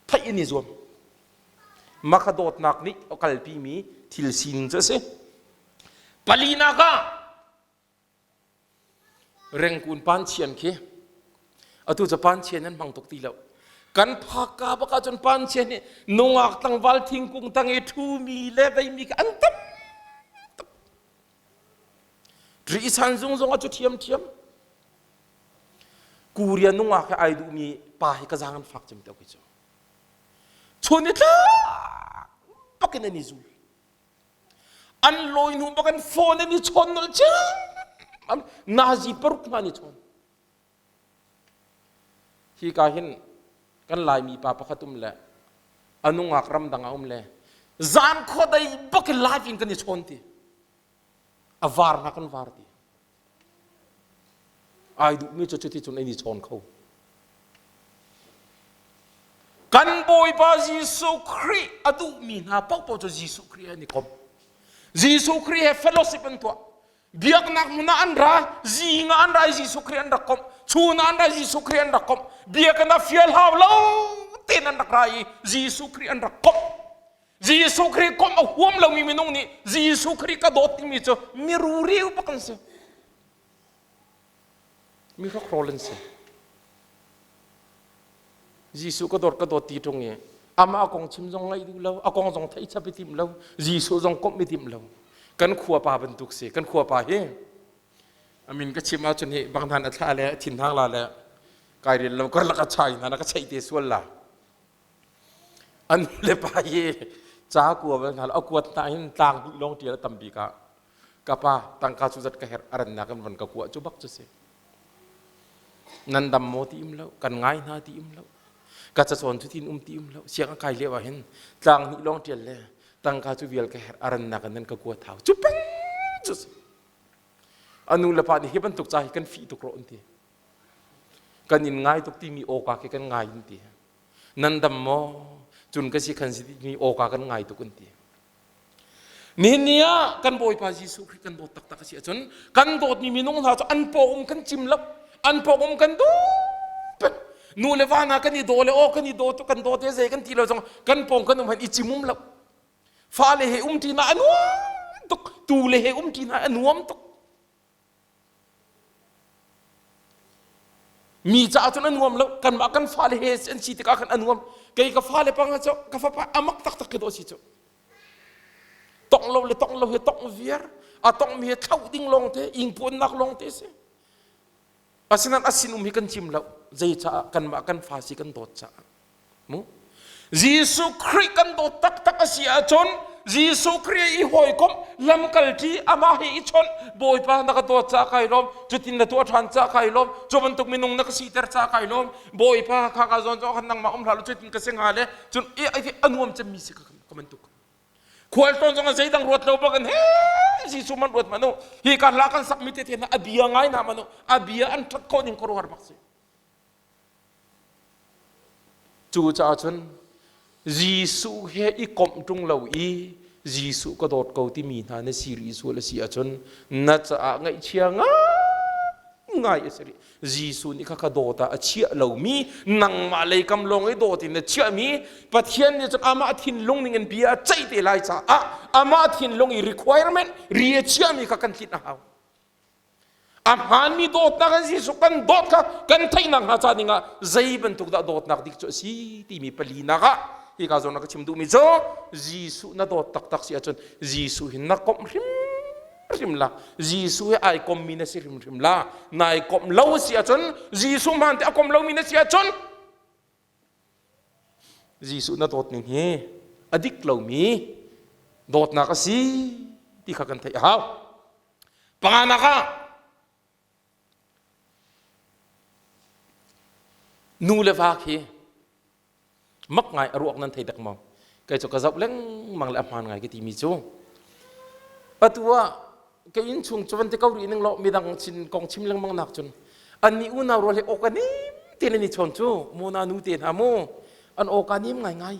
[SPEAKER 1] Theih in i zuam. Maka dawtnak nih a kalpimi thil sining cu a si. Palinak ah Rengkun panchian khi atu cu panchian an hmang tuk ti lo. Kan phakka bak ahcun panchian hi nungak tlangval thingkung tang i ṭhumi le veimi kha an tam tuk. Risan zung zong ah cu ṭhiamṭhiam. Korea nungak he ai duhmi pa hi ka zaang an fak cem te khi cu. Chun i tlak bakin an i zul. An lawi hnu bak an phone an i chawn nolh ciam. Nazi paruk hna an i chawn. Hi ka hin kan Laimi pa pakhat um le a nungak ramdang ah um le. Zan khuadei bak in live in kan i chawn ti. A var hna kan var ti. Ai duhmi cu cuti cun an i chawn kho. Kan Bawipa Jesuh Khrih a duhmi hna paohpaoh cu Jesuh Khrih an i kom. Jesuh Khrih he fellowship an tuah. Biaknak hmun ah an ra, zing ah an ra i Jesuh Khrih an rak komh. Chun ah an ra i Jesuh Khrih an rak komh. Biakinn ah fial hau lo tein an rak ra i Jesuh Khrih an rak komh. Jesuh Khrih komh a huam lomi minung nih Jesuh Khrih ka dawt timi cu miruriu bak an si. Mi hrokhrawl an si. Jesuh ka dawt ka dawt ti ṭung i amah a kong chim zong ngaih duh lo, a kong zong theih chap i timh lo, Jesuh zong komh i timh lo. Kan khua pa bantuk si. Kan khua pa hi a min ka chim ahcun hi banghan a thla le a thin hang la le kai rel lo karlak a chai hna na ka cheih te sual la. An le pa hi ca kua bal hna a kuat hna hin tlang hnih lawng ṭial a tam bik ah ka pa tangka cu zat ka herh a rannak in von ka kuah cu bak cu si. Nan dam maw ti um lo, kan ngai hna ti um lo, ka cacawn cu tin um ti um lo, siang a kai lio ah hin tlang hnih lawng ṭial le tangka cu vial ka herh a rannak in nan ka kuat hau cu peng cu si. A nu le pa nih hi bantuk ca hi kan fih tuk rawh an ti. Kan in ngai tuk timi awka khi kan ngai an ti. Nan dam maw? Cun ka si khan si timi awka kan ngai tuk an ti. Nihin ni ah kan Bawipa Jesuh Khrih kan dawt taktak a si ahcun kan dawtmi minung hna cu an paw um kan cim lo, an paw um kan duh pek. Nu le va hna kan i daw le aw kan i daw tuk kan daw te zei kan ti lo zong kan pawng kan um han i cim um lo. Fale he um ṭi na a nuam tuk, tu le he um ṭi na a nuam tuk. Mi caah cun a nuam lo. Kanmah kan fale he an si tikah khan a nuam. Kei ka fale pang cu ka fapa a mak taktak khi dawh si cu. Tongh lo le tongh lo he tongh viar. A tongh mi he thlauh ding lawng te, ingpuannak lawng te si. Asinain a sinum hi kan cim lo. Zei caah kanmah kan fa si kan dawt caah. Mu? Jesuh Khrih kan dawt taktak a si ahcun Jesuh Khrih i hawikomh lamkalṭi amah he i chawnh Bawipa na ka dawt caah kai lawm cutin na tuah ṭhan caah kai lawm cu bantuk minung na ka siter caah kai lawm Bawipa kha ka zawn caah khan nangmah um hlah law cutin ka si hnga le cun a nuam cemmi si ka bantuk khualtlawn zong zeidang ruat lo bak in he Jesuh man ruat hmanh u hi ka hla kan sakmi te te hna a bia ngai hna hmanh u a bia an ṭhat khawh ning khuaruahhar bak si Cucaah cun Jesuh he i komh ṭung lo i Jesuh ka dawt ko timi hna na si rih sual a si ahcun na caah ngaihchia ngaingai a si rih. Jesuh nih kha ka dawt ah a chiah lomi nangmah lei kam lawng i dawt in na chiahmi Pathian nih cun amah thinlung ning in bia a ceih te lai caah amah thinlung i requirement ri a chiahmi kha kan tlinh a hau. A hmaanmi dawtnak an Jesuh kan dawt kha kan theihnak hnga ca dingah zei bantuk dah dawtnak dik cu a si timi palinak ah hika zawn ah ka chim duhmi cu Jesuh na dawt taktak si ahcun Jesuh hi na komh hrimhrim la Jesuh he ai kommi na si hrimhrim la nai komh lo si ahcun Jesuh hmaan te a kom lomi na si ahcun Jesuh na dawt ning hi a dik lomi dawtnak a si ti kha kan theih a hau. Panganak ah nu le va khi mak ngai a ruak nan thei dek maw? Kei cu ka zoh lengmang le a hmaan ngai ka timi cu atu ah ka inn chung cu van ti ko rih ning law midang chin kong chim lengmang nak cun annih unau rual he awka nim tein an i chawn cu mu na nu te hna mu an awka nim ngai ngai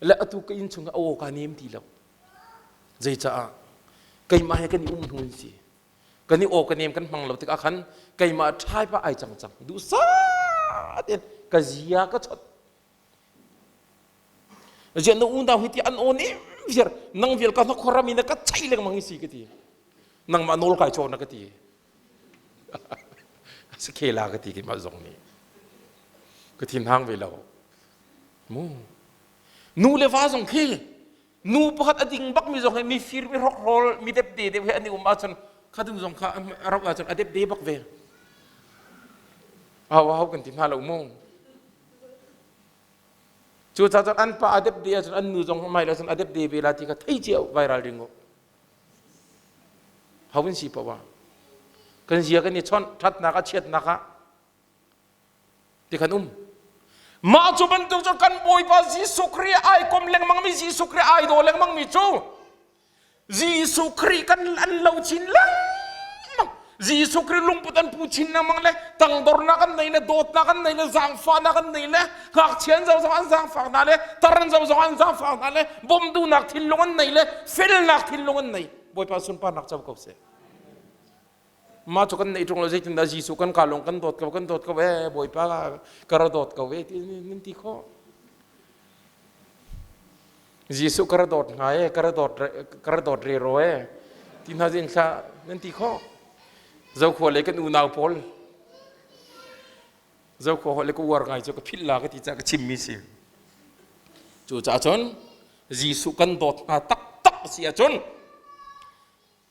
[SPEAKER 1] le atu ka inn chung ah awka nim ti lo Zeicaah? Keimah he kan i um hnu in si. Kan i aw ka nem kan hmang lo tikah khan keimah ṭhai pa ai cang cang. Duhsah tein ka zia ka chot. Ziah na unau hi ti an aw nem viar nang vial ka hnok rami na ka chai lengmang hi si ka ti. Nangmah nawl kai chaw na ka ti. Si khela ka ti keimah zong nih. Ka thin hang ve lo. Mu. Nu le va zong khi nu pakhat a ding bakmi zong hi mi fir mi hrokhrawl mi depde deuh he an i um ahcun kha ding zong kha a rauh ahcun a depde bak ve hau hau kan ti hna lo mu cu ca cun an pa a depde ahcun an nu zong mai lo cun a depde ve la ti kha thei cio viral ring u hau in si pawa kan zia kan i chawnh thatnak a chiatnak ah ti khan um. Mah cu bantuk cu kan Bawipa Jesuh Khrih ai kom lengmangmi Jesuh Khrih ai daw lengmangmi cu Jesuh Khrih kan an lo chin lengmang. Jesuh Khrih lungput an pu chin lengmang le tangdornak an nei le dawtnak an nei le zaangfahnak an nei le ngakchia an zoh zong an zaangfak hna le tar an zoh zong an zaangfak hna le bawmduhnak thinlung an nei le felnak thinlung an nei. Bawipa sunparnak co ko seh. Mah cu kan neih ṭung lo zeitindah Jesuh kan ka lung kan dawt ko kan dawt ko ee Bawipa ka ra dawt ko ee ti nan ti khawh. Jesuh ka ra dawt hnga ee ka ra dawt ka ra dawt rero ee ti hna zin thla nan ti khawh. Zokhua lei kan unau pawl Zokhua holh le ka uar ngai cu ka philh la ka ti caah ka chimmi si. Cu caah cun Jesuh kan dawt hna taktak si ahcun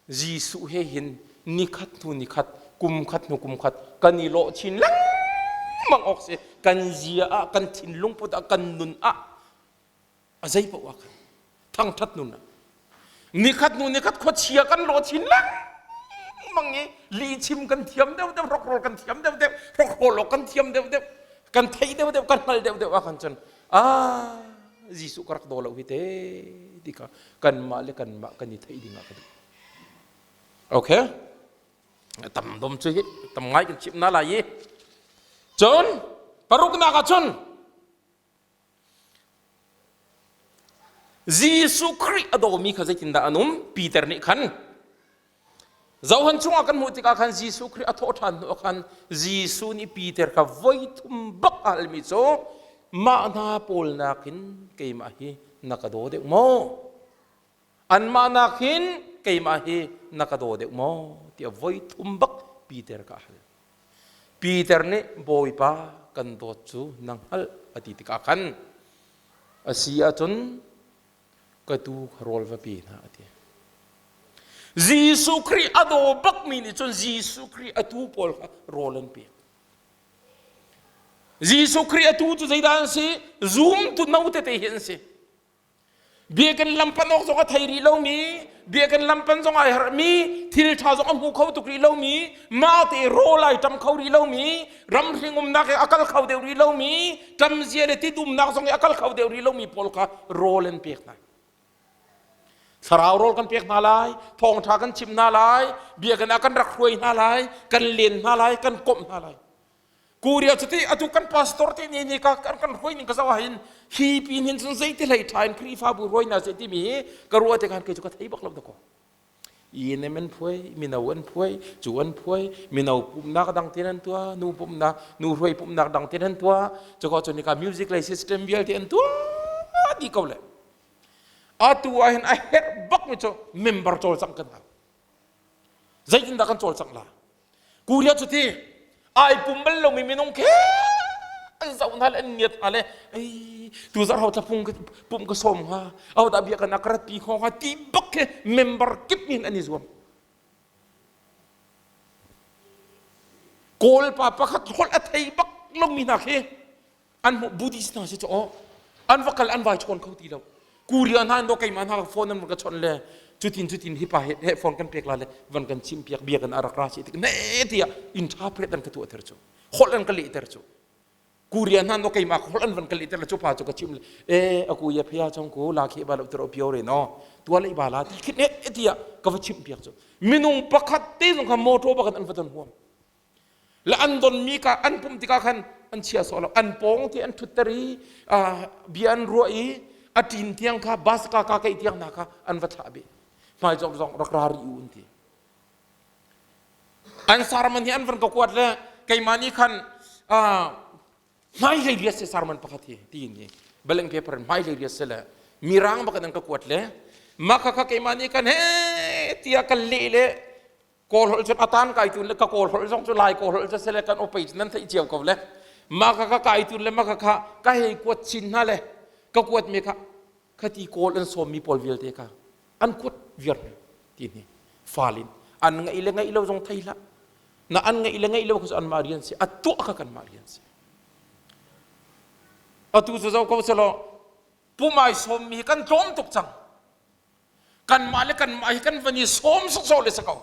[SPEAKER 1] Jesuh he hin nikhat hnu nikhat, kum khat hnu kum khat kan i lawh chin lengmang awk si. Kan zia ah, kan thinlung put ah, kan nun ah a zei paoh ah khan thangṭhat nun ah nikhat hnu nikhat khuachia kan lawh chin lengmang i lihchim kan thiam deuhdeuh, hrokhrawl kan thiam deuhdeuh, hrokhrawl awk kan thiam deuhdeuh, kan theih deuhdeuh, kan hngal deuhdeuh ah khan cun ah Jesuh ka rak daw lo hi te ti kha kanmah le kanmah kan i theih ding ah ka duh. Okay? Tam dom cu hi tam ngai kan chim na lai i. Cun paruknak ah cun Jesuh Khrih a dawmi kha zeitindah an um? Peter nih khan Johan chungah kan hmuh tikah khan Jesuh Khrih a thawh ṭhan hnu ah khan Jesuh nih Peter kha voi thum bak a halmi cu mah hna pawl nakin keimah hi na ka daw deuh maw? Anmah nakin keimah hi na ka daw deuh maw? tiah voi thum bak Peter kha a hal. Peter nih Bawipa kan dawt cu na hngalh a ti tikah khan a si ahcun ka tuu kha rawl va pe hna a ti. Jesuh Khrih a daw bakmi nih cun Jesuh Khrih a tuu pawl kha rawl an pek. Jesuh Khrih a tuu cu zeidah an si? Zumtu no tete hi an si. Biakinn lampan awk zong a thei rih lomi, biakinn lampan zong ai harhmi, thil ṭha zong a hmu kho tuk rih lomi, mah te rawl ai ṭam kho rih lomi, ramhring umnak i a kal kho deuh rih lomi ṭamzia le tidumnak zong i a kal kho deuh rih lomi pawl kha rawl an pek hna. Thlarau rawl kan pek hna lai, thawngṭha kan chimh hna lai, biakinn ah kan rak hruai hna lai, kan len hna lai, kan komh hna lai. Korea cuti atu kan pastor te ni ni ka kan kan hruai ning ka zoh ahhin hi pin hin cun zeiti hlei ṭha in Khrihfabu hruai hna seh timi hi ka ruah tikhan kei cu ka thei bak lo dakaw. ENM an phuai, mino an phuai, cu an phuai, mino pumhnak dang tin an tuah, nu pumhnak, nu hruai pumhnak dang tin an tuah, cuka cun nika music lei system vialte an tuah dih ko le. Atu ah hin a herh bak mi cu member cawlcangh kan hau. Zeitindah kan cawlcangh la? Korea cu ti ai pum bal lomi minung khi an zoh hna le an ngiat hna le ei tu zarh ho tlapung pum ka sawm hnga aho dah bia kan ka rat pi kho hnga ti bak khi member kip nih an i zuam Kawl pa pakhat holh a thei bak lomi hna khi an hmuh Buddhist hna si cu aw an va kal an vai chawn kho ti lo Korea hna an keimah hna phone an ka chawnh le cutin cutin hi pa he phone kan pek la le van kan chim piak bia kan arak ra si tik ne tiah interpret an ka tuah ter cu holh an ka leh ter cu Korea hna no keimah holh an van ka leh ter le cu pa cu ka chim le e aku ya phia chong ku la khi ba lo ter opio re no tua le ba la ti khit ne tiah ka va chim piak cu minung pakhat te zong kha motor pakhat an va don huam Le an donmi ka an pumh tikah khan an chia sawh lo an pawng ti an ṭhutter i bia an ruah i a ṭin tiang kha bus ka ka keih tiang hna kha an va thlah beh hmai zong zong rak ra rih u an ti an sarman hi an van ka kuat le keimah nih khan hmailei riat se sarman pakhat hi tiin hi baleng paper in hmailei riat se le mirang bak an ka kuat le mah kha kha keimah nih khan he tiah kan leh le Kawl holh cun a tan kai tun le ka kawl holh zong cu lai kawl holh cu sele kan opei nan theih cio ko le mah kha ka kai tun le mah kha kha ka hei kuat chin hna le ka kuat mi kha khati kawl an sawm mi pawl vialte kha an kuat viar hna ti ni falin an ngaih le ngaih lo zong thei hlah na an ngaih le ngaih lo kha cu anmah rian si a tuah kha kanmah rian si atu cu zo ko selaw pumai sawm mi kan tlawm tuk cang Kanmah le kanmah hi kan van i sawm sawsawh le si ko.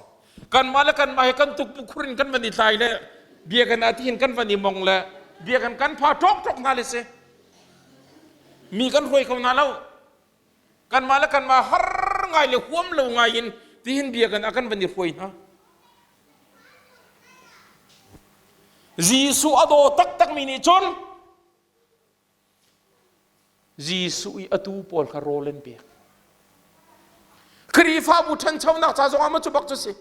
[SPEAKER 1] Kanmah le kanmah hi kan tukpu khur in kan van i tlai le bia kan ah tihin kan van i mong le. Biakinn kan pha ṭawkṭawk hna le si. Mi kan hruai kho hna lo. Kanmah le kanmah har ngai le huam lo ngai in tihin biakinn ah kan van i hruai hna. Jesuh a daw taktakmi nih cun Jesuh i atu pawl kha rawl an pek. Khrihfabu ṭhanchonak ca zongah maw cu bak cu si.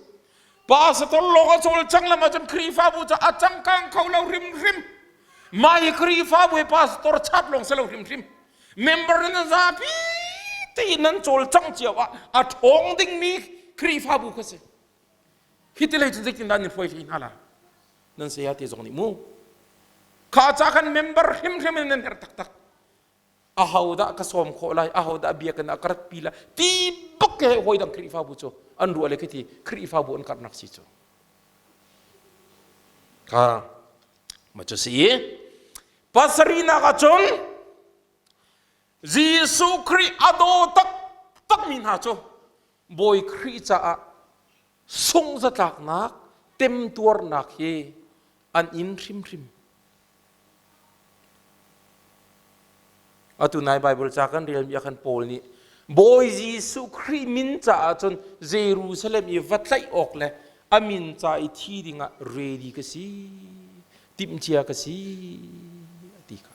[SPEAKER 1] Pastor lawng a cawlcang lam ahcun Khrihfabu cu a cangkang kho lo hrimhrim. Mah hi Khrihfabu hi pastor chap lawng si lo hrimhrim. Member nan zapi tein nan cawlcang cio ah a ṭhawng dingmi Khrihfabu kha si. Hi ti lei cun zeitindah nan hruai hlei hna la? Nan saya te zong nih mu. Kha ca khan member hrimhrim in nan herh taktak. Aho dah ka sawm khawh lai, aho dah biakinn ah ka ratpi lai, ti bak ke hawi dang Khrihfabu cu an ruah le khi ti Khrihfabu an karhnak si cu. Kha ma cu si i pasarihnak ah cun Jesuh Khrih a daw taktakmi hna cu Bawi Khrih caah sungzatlaknak temtuarnak hi an in hrimhrim. Atu nai Bible ca kan relmi ah khan Paul nih Bawi Jesuh Khrih min caah cun Jerusalem i va tlaih awk le a min ca i thi dingah ready ka si, timhcia ka si a ti kha.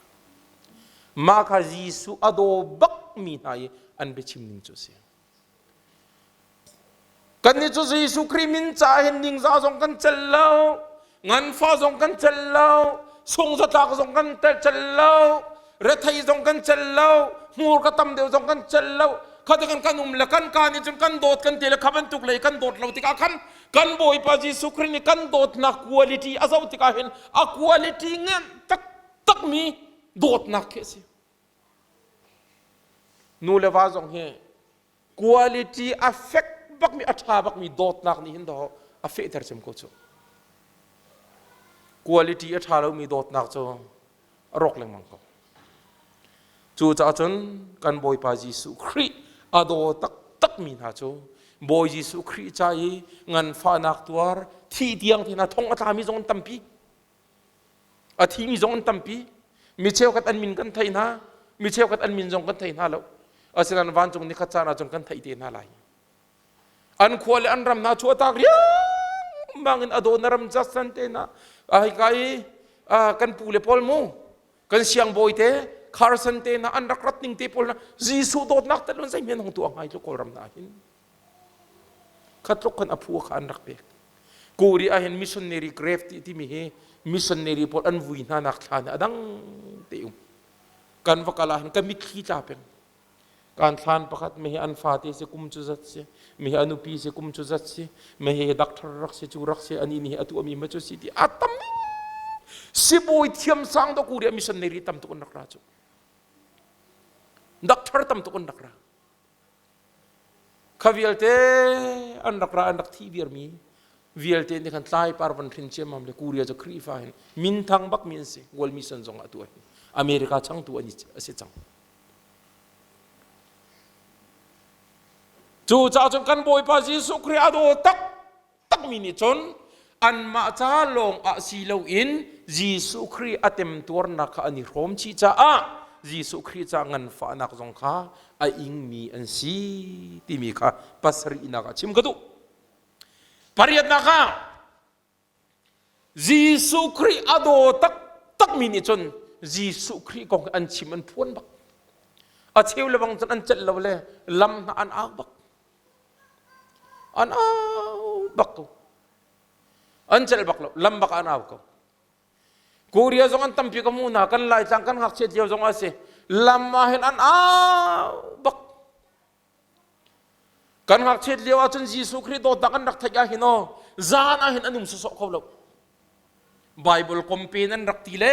[SPEAKER 1] Mah kha Jesuh a daw bakmi hna i an biachim ning cu a si. Kannih cu Jesuh Khrih min caah hin ningzah zong kan celh lo, nganfah zong kan celh lo, sungzatlak zong kan celh lo, rethei zong kan celh lo, hmurka tam deuh zong kan celh lo. Kha kan kan um le kan ka nih cun kan dawt kan ti le kha bantuk lei kan dawt lo tikah khan kan Bawipa Jesuh Khrih nih kan dawtnak quality a zoh tikah hin a quality ngan taktakmi dawtnak khi a si. Nu le va zong hi quality a fek bakmi a ṭha bakmi dawtnak nih hin daw a fehter cem ko cu. Quality a ṭha lomi dawtnak cu a rawk lengmang ko. Cucaah cun kan Bawipa Jesuh Khrih a daw taktakmi hna cu Bawi Jesuh Khrih ca i nganfahnak tuar thih tiang te hna thong a tlami zong an tampi. A thimi zong an tampi. Mi cheukhat an min kan thei hna, mi cheukhat an min zong kan thei hna lo. Asinain vancung nikhat caan ahcun kan theih te hna lai. An khua le an ram hna chuahtak riangmang in a daw na ram Jackson te hna hika i kan pu le pawl mu kan siangbawi te Carson te hna an rak rat ning te pawl hna Jesuh dawtnak tel zei men hong tuah ngai tlu Kawlram na hin khatluk khan a phu kha an rak pek Kuri ah hin missionary grave ti timi hi missionary pawl an vui hna nak thla a dang te um kan va kal ah hin ka mitthli tla peng kan thlan pakhat mi hi an fate si kum cu zat si mi hi a nupi si kum cu zat si mi hi doctor rak si cu rak si ani nih atu ami ma cu si ti a tam sibawi thiam sang do kuri missionary tam tuk an rak ra cu doctor tam tuk an rak ra Kha vialte an rak ra an rak thih viarmi vialte nih khan tlai par van hrin ciammam le Korea cu Khrihfa hin minthang bakmi an si World Mission zong ah tu hin America changtu an a si cang. Cu caah cun kan Bawipa Jesuh Khrih a daw tak takmi nih cun anmah ca lawng ah si loin Jesuh Khrih a temtuarnak kha an i hrawm chih caah Jesuh Khrih ca nganfahnak zong kha a ingmi an si timi kha pasarihnak ah chim ka duh. Pariatnak ah Jesuh Khrih a daw taktakmi nih cun Jesuh Khrih kong an chim an phuan bak. A cheu le bang cun an celh lo le lam hna an au bak. An au bak ko. An celh bak lo. Lam bak an au ko. Korea zong an tampi ka mu hna. Kan Laitlang kan ngakchiat lio zong a si. Lam ah hin an au bak. Kan ngakchiat lio ahcun Jesuh Khrih dawtnak an rak theih ah hin aw zan ah hin an um sawsawh kho lo. Bible kompen an rak ti le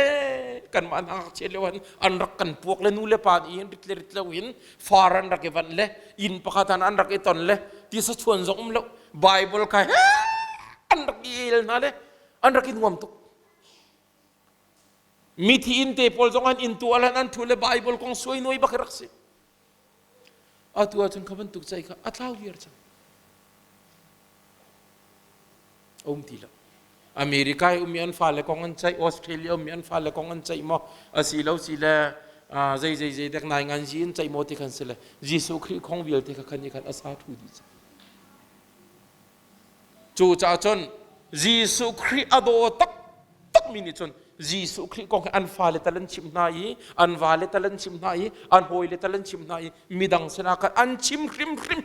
[SPEAKER 1] kanmah an ngakchiat lio hin an rak kan puak le nu le pa nih hin rit le rit lo in far an rak i vanh le inn pakhat an rak i ton le tisa chuan zong um lo Bible kha he an rak i el hna le an rak i nuam tuk mithi inn te pawl zong an inn tu alan an thu le Bible kong suai nuai bak rak si atu ahcun kha bantuk cai kha a tlau viar cang a um ti lo. America i ummi an fale kong an ceih, Australia ummi an fale kong an ceih maw, asi lo si le zei zei zei dek nai ngan zi in ceih maw ti khan si le Jesuh Khrih kong vialte kha khan i khan a sa thu dih cang. Cu caah cun Jesuh Khrih a daw taktak mi nih cun Jesuh Khrih kong hi an fale tal an chimh hna i an vale tal an chimh hna i an hawile tal an chimh hna i midang sinah khan an chim hrimhrim.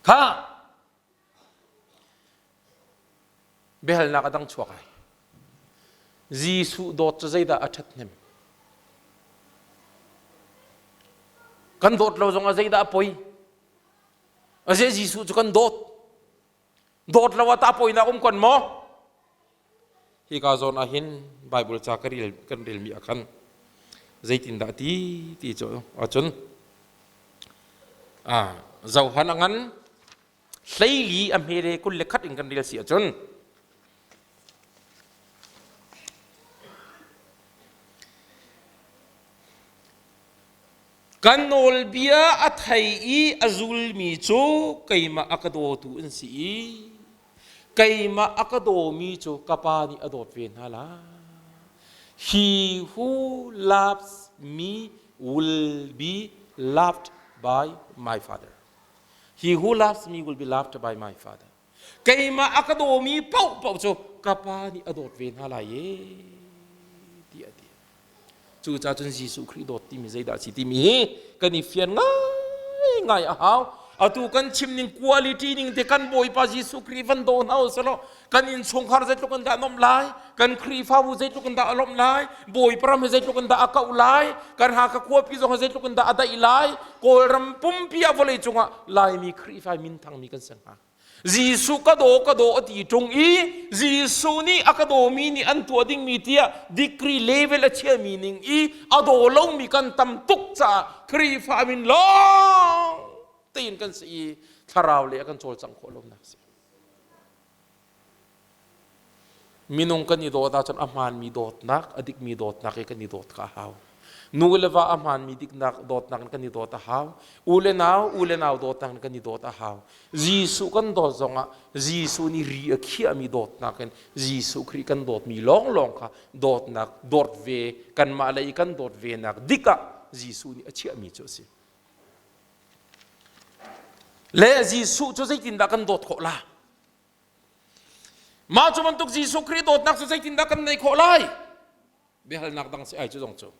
[SPEAKER 1] Kha biahalnak a dang chuak ai. Jesuh dawt cu zeidah a ṭhathnem? Kan dawt lo zongah zeidah a poi? Aze Jesuh cu kan dawt. Dawt lo ah tah poinak um kon maw? Hika zawn ah hin Bible ca ka rel kan relmi ah khan zeitindah ti ti cu ahcun ah Johan a ngan 14 a hme le 21 in kan rel si ahcun Kan nawlbia a thei i a zulmi cu keimah a ka dawtu an si i keimah a ka dawmi cu ka Pa nih a dawt ve hna lai. He who loves me will be loved by my Father. He who loves me will be loved by my Father. Keimah a ka dawmi paohpaoh cu ka Pa nih a dawt ve hna lai e tiah a ti. Cucaah cun Jesuh Khrih dawt timi zeidah a si timi hi kan i fian ngaingai a hau. Atu kan chim ning quality ning te kan Bawipa Jesuh Khrih van daw hna usih kan innchungkhar zeitluk in dah a nuamh lai, kan Khrihfabu zeitluk in dah a lawmh lai, Bawipa ram hi zeitluk in dah a kauh lai, kan Hakha khuapi zong hi zeitluk in dah a daih lai, Kawlram pumpi ah vawlei cungah Laimi Khrihfa minthangmi kan si hnga. Jesuh ka daw ka daw a ti ṭung i Jesuh nih a ka dawmi nih an tuah dingmi tiah degree level a chiami ning i a daw lomi kan tam tuk caah Khrihfa min lawng tein kan si i thlarau le a kan cawlcangh khawh lonak a si. Minung kan i dawt ahcun a hmaanmi dawtnak, a dikmi dawtnak i kan i dawt kha a hau. Nu le va a hmaanmi diknak dawtnak in kan i dawt a hau. U le nau, u le nau dawtnak in kan i dawt a hau. Jesuh kan dawt zongah Jesuh nih ri a khiahmi dawtnak in Jesuh Khrih kan dawtmi lawnglawng kha dawtnak dawt ve kanmah lei i kan dawt venak dik ah Jesuh nih a chiahmi cu a si. Le Jesuh cu zeitindah kan dawt khawh la? Mah cu bantuk Jesuh Khrih dawtnak cu zeitindah kan neih khawh lai? Biahalnak dang si ai cu zong cu.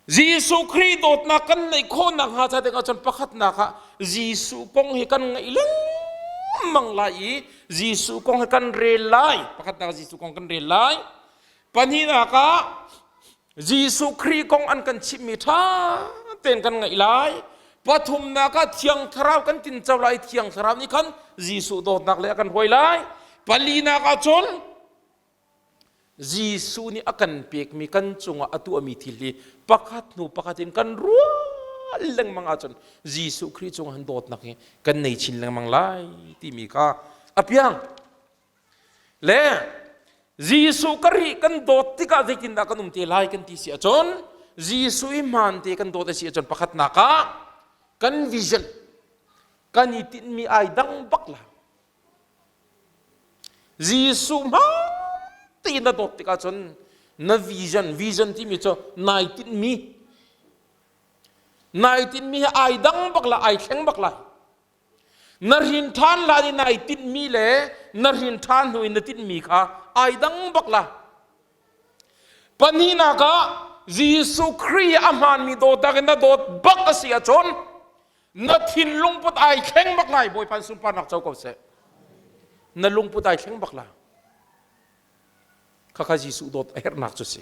[SPEAKER 1] Jesuh Khrih dawtnak kan neih khawh nakhnga ca ding ahcun pakhatnak ah Jesuh kong hi kan ngaih lengmang lai i Jesuh kong hi kan rel lai. Pakhatnak Jesuh kong kan rel lai. Pahnihnak ah Jesuh Khrih kong an kan chimhmi ṭha tein kan ngaih lai. Pathumnak ah Thiang Thlarau kan tinco lai. Thiang Thlarau nih khan Jesuh dawtnak le a kan hruai lai. Palinak ah cun Jesuh nih a kan pekmi kan cungah a tuahmi thil hi pakhat hnu pakhat in kan ruah lengmang ahcun Jesuh Khrih cungah han dawtnak hi kan nei chin lengmang lai timi kha a piang. Le Jesuh ka ri kan dawt tikah zeitindah kan um te lai kan ti si ahcun Jesuh i hmaan te kan dawt a si ahcun pakhatnak ah kan vision kan i tinhmi ai dang bak la. Jesuh hmaan tein na dawt tikah cun na vision vision timi cu nai tinhmi nai tinhmi hi ai dang bak la ai thleng bak lai. Na hrin ṭhan hlan i nai tinhmi le na hrin ṭhan hnu in na tinhmi kha ai dang bak la. Pahnihnak ah Jesuh Khrih a hmaanmi dawtnak in na dawt bak a si ahcun na thinlung put ai thleng bak lai Bawipa sunparnak co ko seh. Na lungput ai thleng bak la. Khakha Jesuh dawt a herhnak cu si.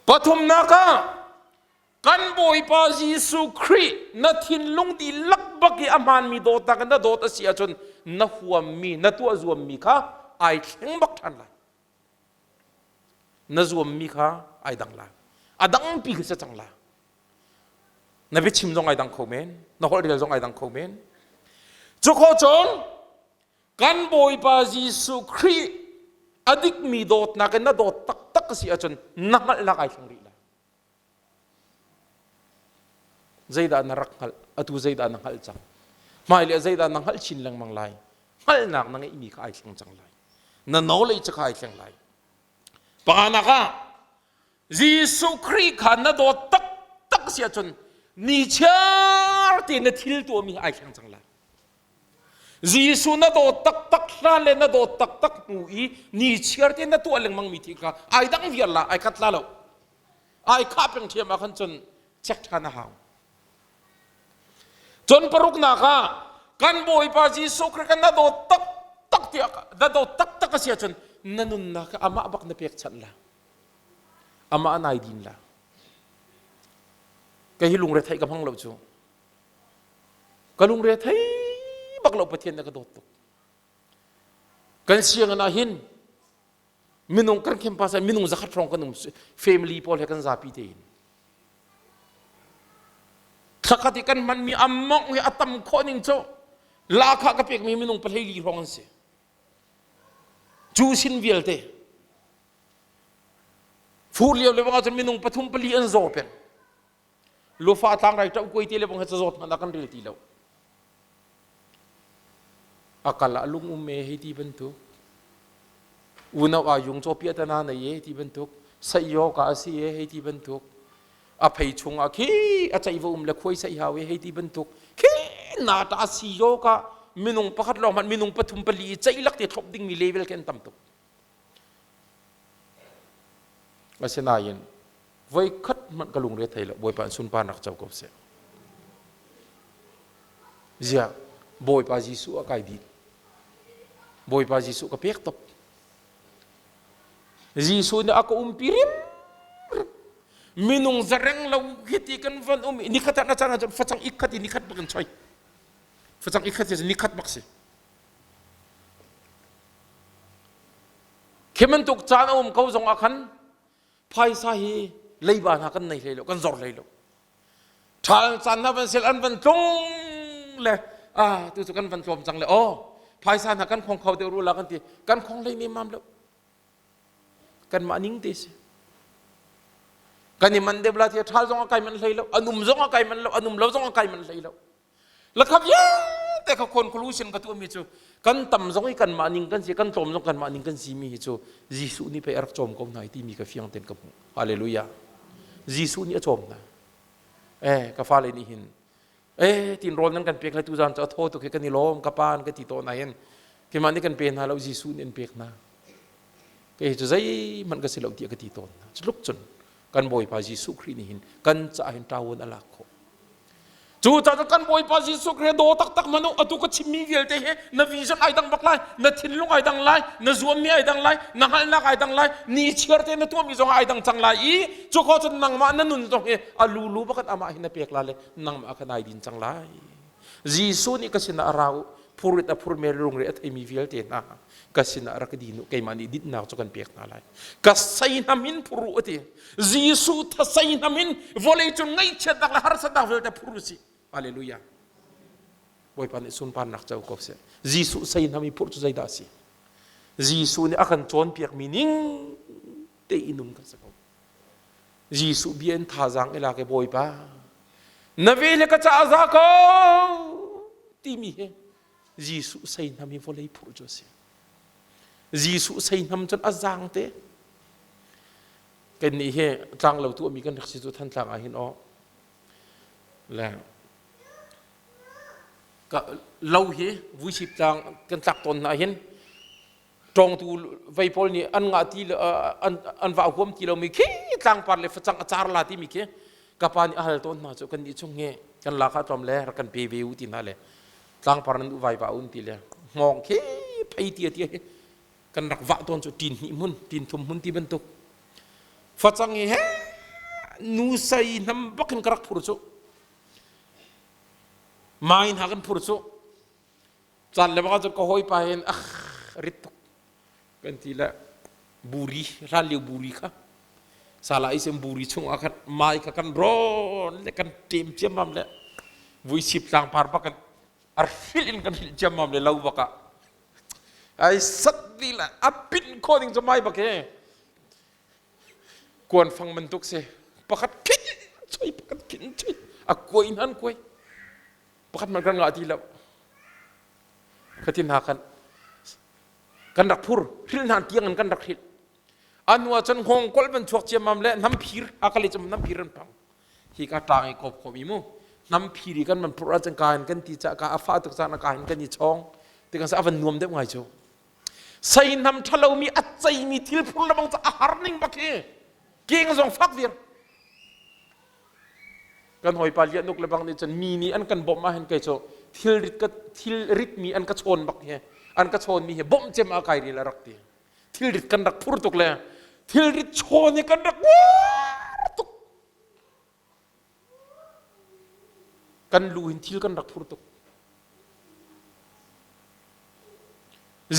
[SPEAKER 1] Pathumnak ah Kan Bawipa Jesuh Khrih na thinlung dihlak bak i a hmaanmi dawtnak in na dawt a si ahcun na huammi, na tuah zuammi kha ai thleng bak ṭhan lai. Na zuammi kha ai dang lai. A dangpi khi si cang lai. Na biachim zong ai dang kho men, na holh rel zong ai dang kho men. Cu khawh cun kan Bawipa Jesuh Khrih a dikmi dawtnak in na dawt taktak a si ahcun na hngalhnak ai thleng rih lai. Zeidah na rak hngalh? Atu zeidah na hngalh cang? Hmailei ah zeidah na hngalh chin lengmang lai? Hngalhnak na ngeihmi kha ai thleng cang lai. Na knowledge kha ai thleng lai. Panganak ah Jesuh Khrih kha na dawt taktak si ahcun ni chiar te na thil tuahmi ai thleng cang lai. Jesuh na dawt taktak hlan le na dawt taktak hnu i ni chiar te na tuah lengmang mi thil kha ai dang viar la ai khat la lo. Ai khah peng ṭhiam ah khan cun check ṭhan a hau. Cun paruknak ah kan Bawipa Jesuh Khrih kha na dawt taktak tiah na dawt taktak a si ahcun na nunnak kha amah bak na pekchanh la. Amah nai din la. Kei hi lungre theih ka hmang lo cu. Ka lungre thei bak lo Pathian na ka dawt tuk. Kan sianginn ah hin minung kan campus ah minung zakhat hrawng kan um family pawl he kan zapi tein thlakhat i kan hmanmi a mongh hi a tam khawh ning cu lahkhah ka pekmi minung pahlei li hrawng an si cu sin vialte fur lio le bang ahcun minung pathum pali an zaw peng lufa tlangrai ṭau kuai te le bang he cazawt hmanh ah kan rel ti lo a kal ah lung um e hei ti bantuk unau ah yung caw piah tana nei e ti bantuk saih ka a si e hei ti bantuk a phei chung ah khi a ceih va um le khuai saih hau e hei ti bantuk khi na ta si yo ka minung pakhat lawng hmanh minung pathum pali i ceih lak te thlop dingmi level khi an tam tuk Asinain voikhat hmanh ka lungre thei lo Bawipa an sunparnak co ko seh. Ziah Bawipa Jesuh a kai dih. Bawipa Jesuh ka pek tuk. Jesuh nih a ka umpi rim minung zareng lo hiti kan van um i nikhat ah na caan ahcun facang ikhat i nikhat bak in choi facang ikhat hi nikhat bak si Khi bantuk caan a um ko zong ah khan phaisa hi leiba hna kan nei hlei lo, kan zor hlei lo. Ṭhal caan hna van sel an van tlung le ah tu cu kan van tlawm cang le aw phaisa hna kan khong kho deuh ru la kan ti kan khong hlei nemam lo. Kanmah ning te si. Kan i man deuh la ti ṭhal zong a kai man hlei lo, an um zong a kai man lo, an um lo zong a kai man hlei lo. Lakha vialte kha conclusion ka tuahmi cu kan tam zong i kanmah ning kan si kan tlawm zong kanmah ning kan si mi hi cu Jesuh nih pei a rak cawm ko hna timi ka fiang ten ka hmuh. Hallelujah. Jesuh nih a cawm hna. Eh ka fale nih hin eh tin rawl nan kan pek le tu zan cu a thaw tuk hi kan i lawm ka pa an ka ti tawn ahhin keimah nih kan pe hna lo Jesuh nih an pek hna. Kei cu zeihmanh ka si lo tiah ka ti tawn hna. Cu tluk cun kan Bawipa Jesuh Khrih nih hin kan caah hin ṭawun a lak khawh. Cu caah kan Bawipa Jesuh Khrih daw taktak hmanh atu ka chimmi vialte hi na vision ai dang bak lai, na thinlung ai dang lai, na zuammi ai dang lai, na hngalhnak ai dang lai, ni chiar te na tuahmi zong ai dang cang lai i cu ko cun nangmah na nun zong hi a lulu bakat amah hi na pek la le nangmah kha nai din cang lai. Jesuh nih ka sinah a ra u, phurit a phurmi lungre a theimi vialte hna ka sinah rak din u keimah nih dinhnak cu kan pek hna lai ka seihnam in phur u ati Jesuh tha seihnam in vawlei cung ngaihchiatnak le harsatnak vialte phur u sih hallelujah Bawipa nih sunparnak co ko seh Jesuh seihnam i phurh cu zeidah a si Jesuh nih a kan cawnpiakmi ning te in um kha si ko Jesuh bia in thazaang i lak i Bawipa na ve le ka caah za ko timi hi Jesuh seihnam hi vawlei phurh cu a si. Jesuh seihnam cun a zaang te. Kannih hi tlanglo tuahmi kan rak si cu Thantlang ah hin aw. Le ka lo hi vuisip tlang kan tlak tawn hna hin ṭawngtu vei pawl nih an ngah ti an an vah huam ti lomi khi tlangpar le facang a car la timi khi ka pa nih a hal tawn hna cu kan nih chung hi kan lak ah tlawm le rak kan pe ve u ti hna le tlangpar nan vai va un ti le hngawng khi phei tia tia hi kan rak vah tawn cu tin hnih hmun tin thum hmun ti bantuk facang hi he nu sei nam bakin ka rak phur cu mai hna kan phur cu caan le baka cun ka hawipa hin ah rit tuk kan ti le buri hlan lio buri kha sala isem buri chung ah khan mai kha kan rawn le kan ṭem ciammam le vuisip tlangpar bak kan ar hril in kan hril ciammam le lo bak ah ai sat di la a pin kho ding cu mai bak he kuan fang bantuk si pakhat khin choi pakhat khin choi a kuai nan kuai pakhat man kan ngah ti lo khatin ha khan. Kan rak phur hril hna tiang in kan rak hrilh. Anu ah cun hngawng kol van chuak ciammam le hnam phir akali cum hnam phir an phang. Hi ka tlang i kop khom i mu. Hnam phir i kan man phur ah cun ka in kan ti ca ka a fa tuk caan ka in kan i chong. Ti kan sa avan nuam deuh ngai cu. Sei hnam ṭhalomi a ceimi thil phur lebang cu a har ning bak hi. Keng zong fak vir. Kan hawipa lianuk lebang nih cun mi nih an kan bawmh ahhin kei cu thil rit ka thil rit mi an ka chawn bak hi an ka chawn mi hi bawmh cem ah kai ril a rak ti. Thil rit kan rak phur tuk le thil rit chawn hi kan rak uar tuk. Kan lu hin thil kan rak phur tuk.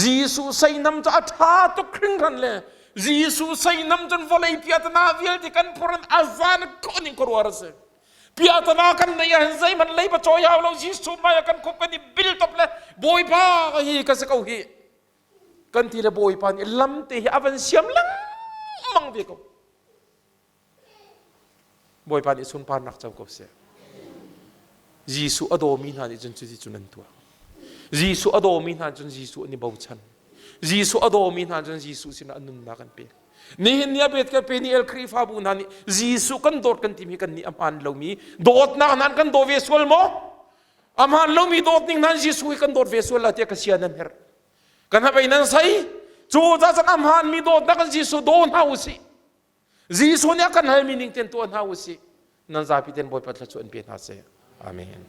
[SPEAKER 1] Jesuh seinam cu a ṭha tuk hringhran le Jesuh seinam cun vawlei piatana vialte kan phur in a zan khawh ning khuaruahar a si. Piatana kan neih ahhin zeihmanh leiba cawi hau lo Jesuh hmai ah kan khup kan i bil top le Bawipa hi ka si ko hi. Kan ti le Bawipa nih lam te hi a van siam lengmang ve ko. Bawipa nih sunparnak co ko seh. Jesuh a dawmi hna nih cun cuti cun an tuah. Jesuh a dawmi hna cun Jesuh an i bochan. Jesuh a dawmi hna cun Jesuh sinah an nunnak an pek. Nihin ni a bet ka pe ni el Khrihfabu hna nih Jesuh kan dawt kan timi kan nih a hmaan lomi dawtnak hna kan daw ve sual maw? A hmaan lomi dawt ning hna Jesuh hi kan dawt ve sual la tiah ka sia nan herh. Kan habei nan sei. Cu ca cun a hmaanmi dawtnak in Jesuh daw hna u sih. Jesuh nih a kan halmi ning ten tuah hna u sih. Nan zapi ten Bawipa thluachuah in pe hna seh. Amen.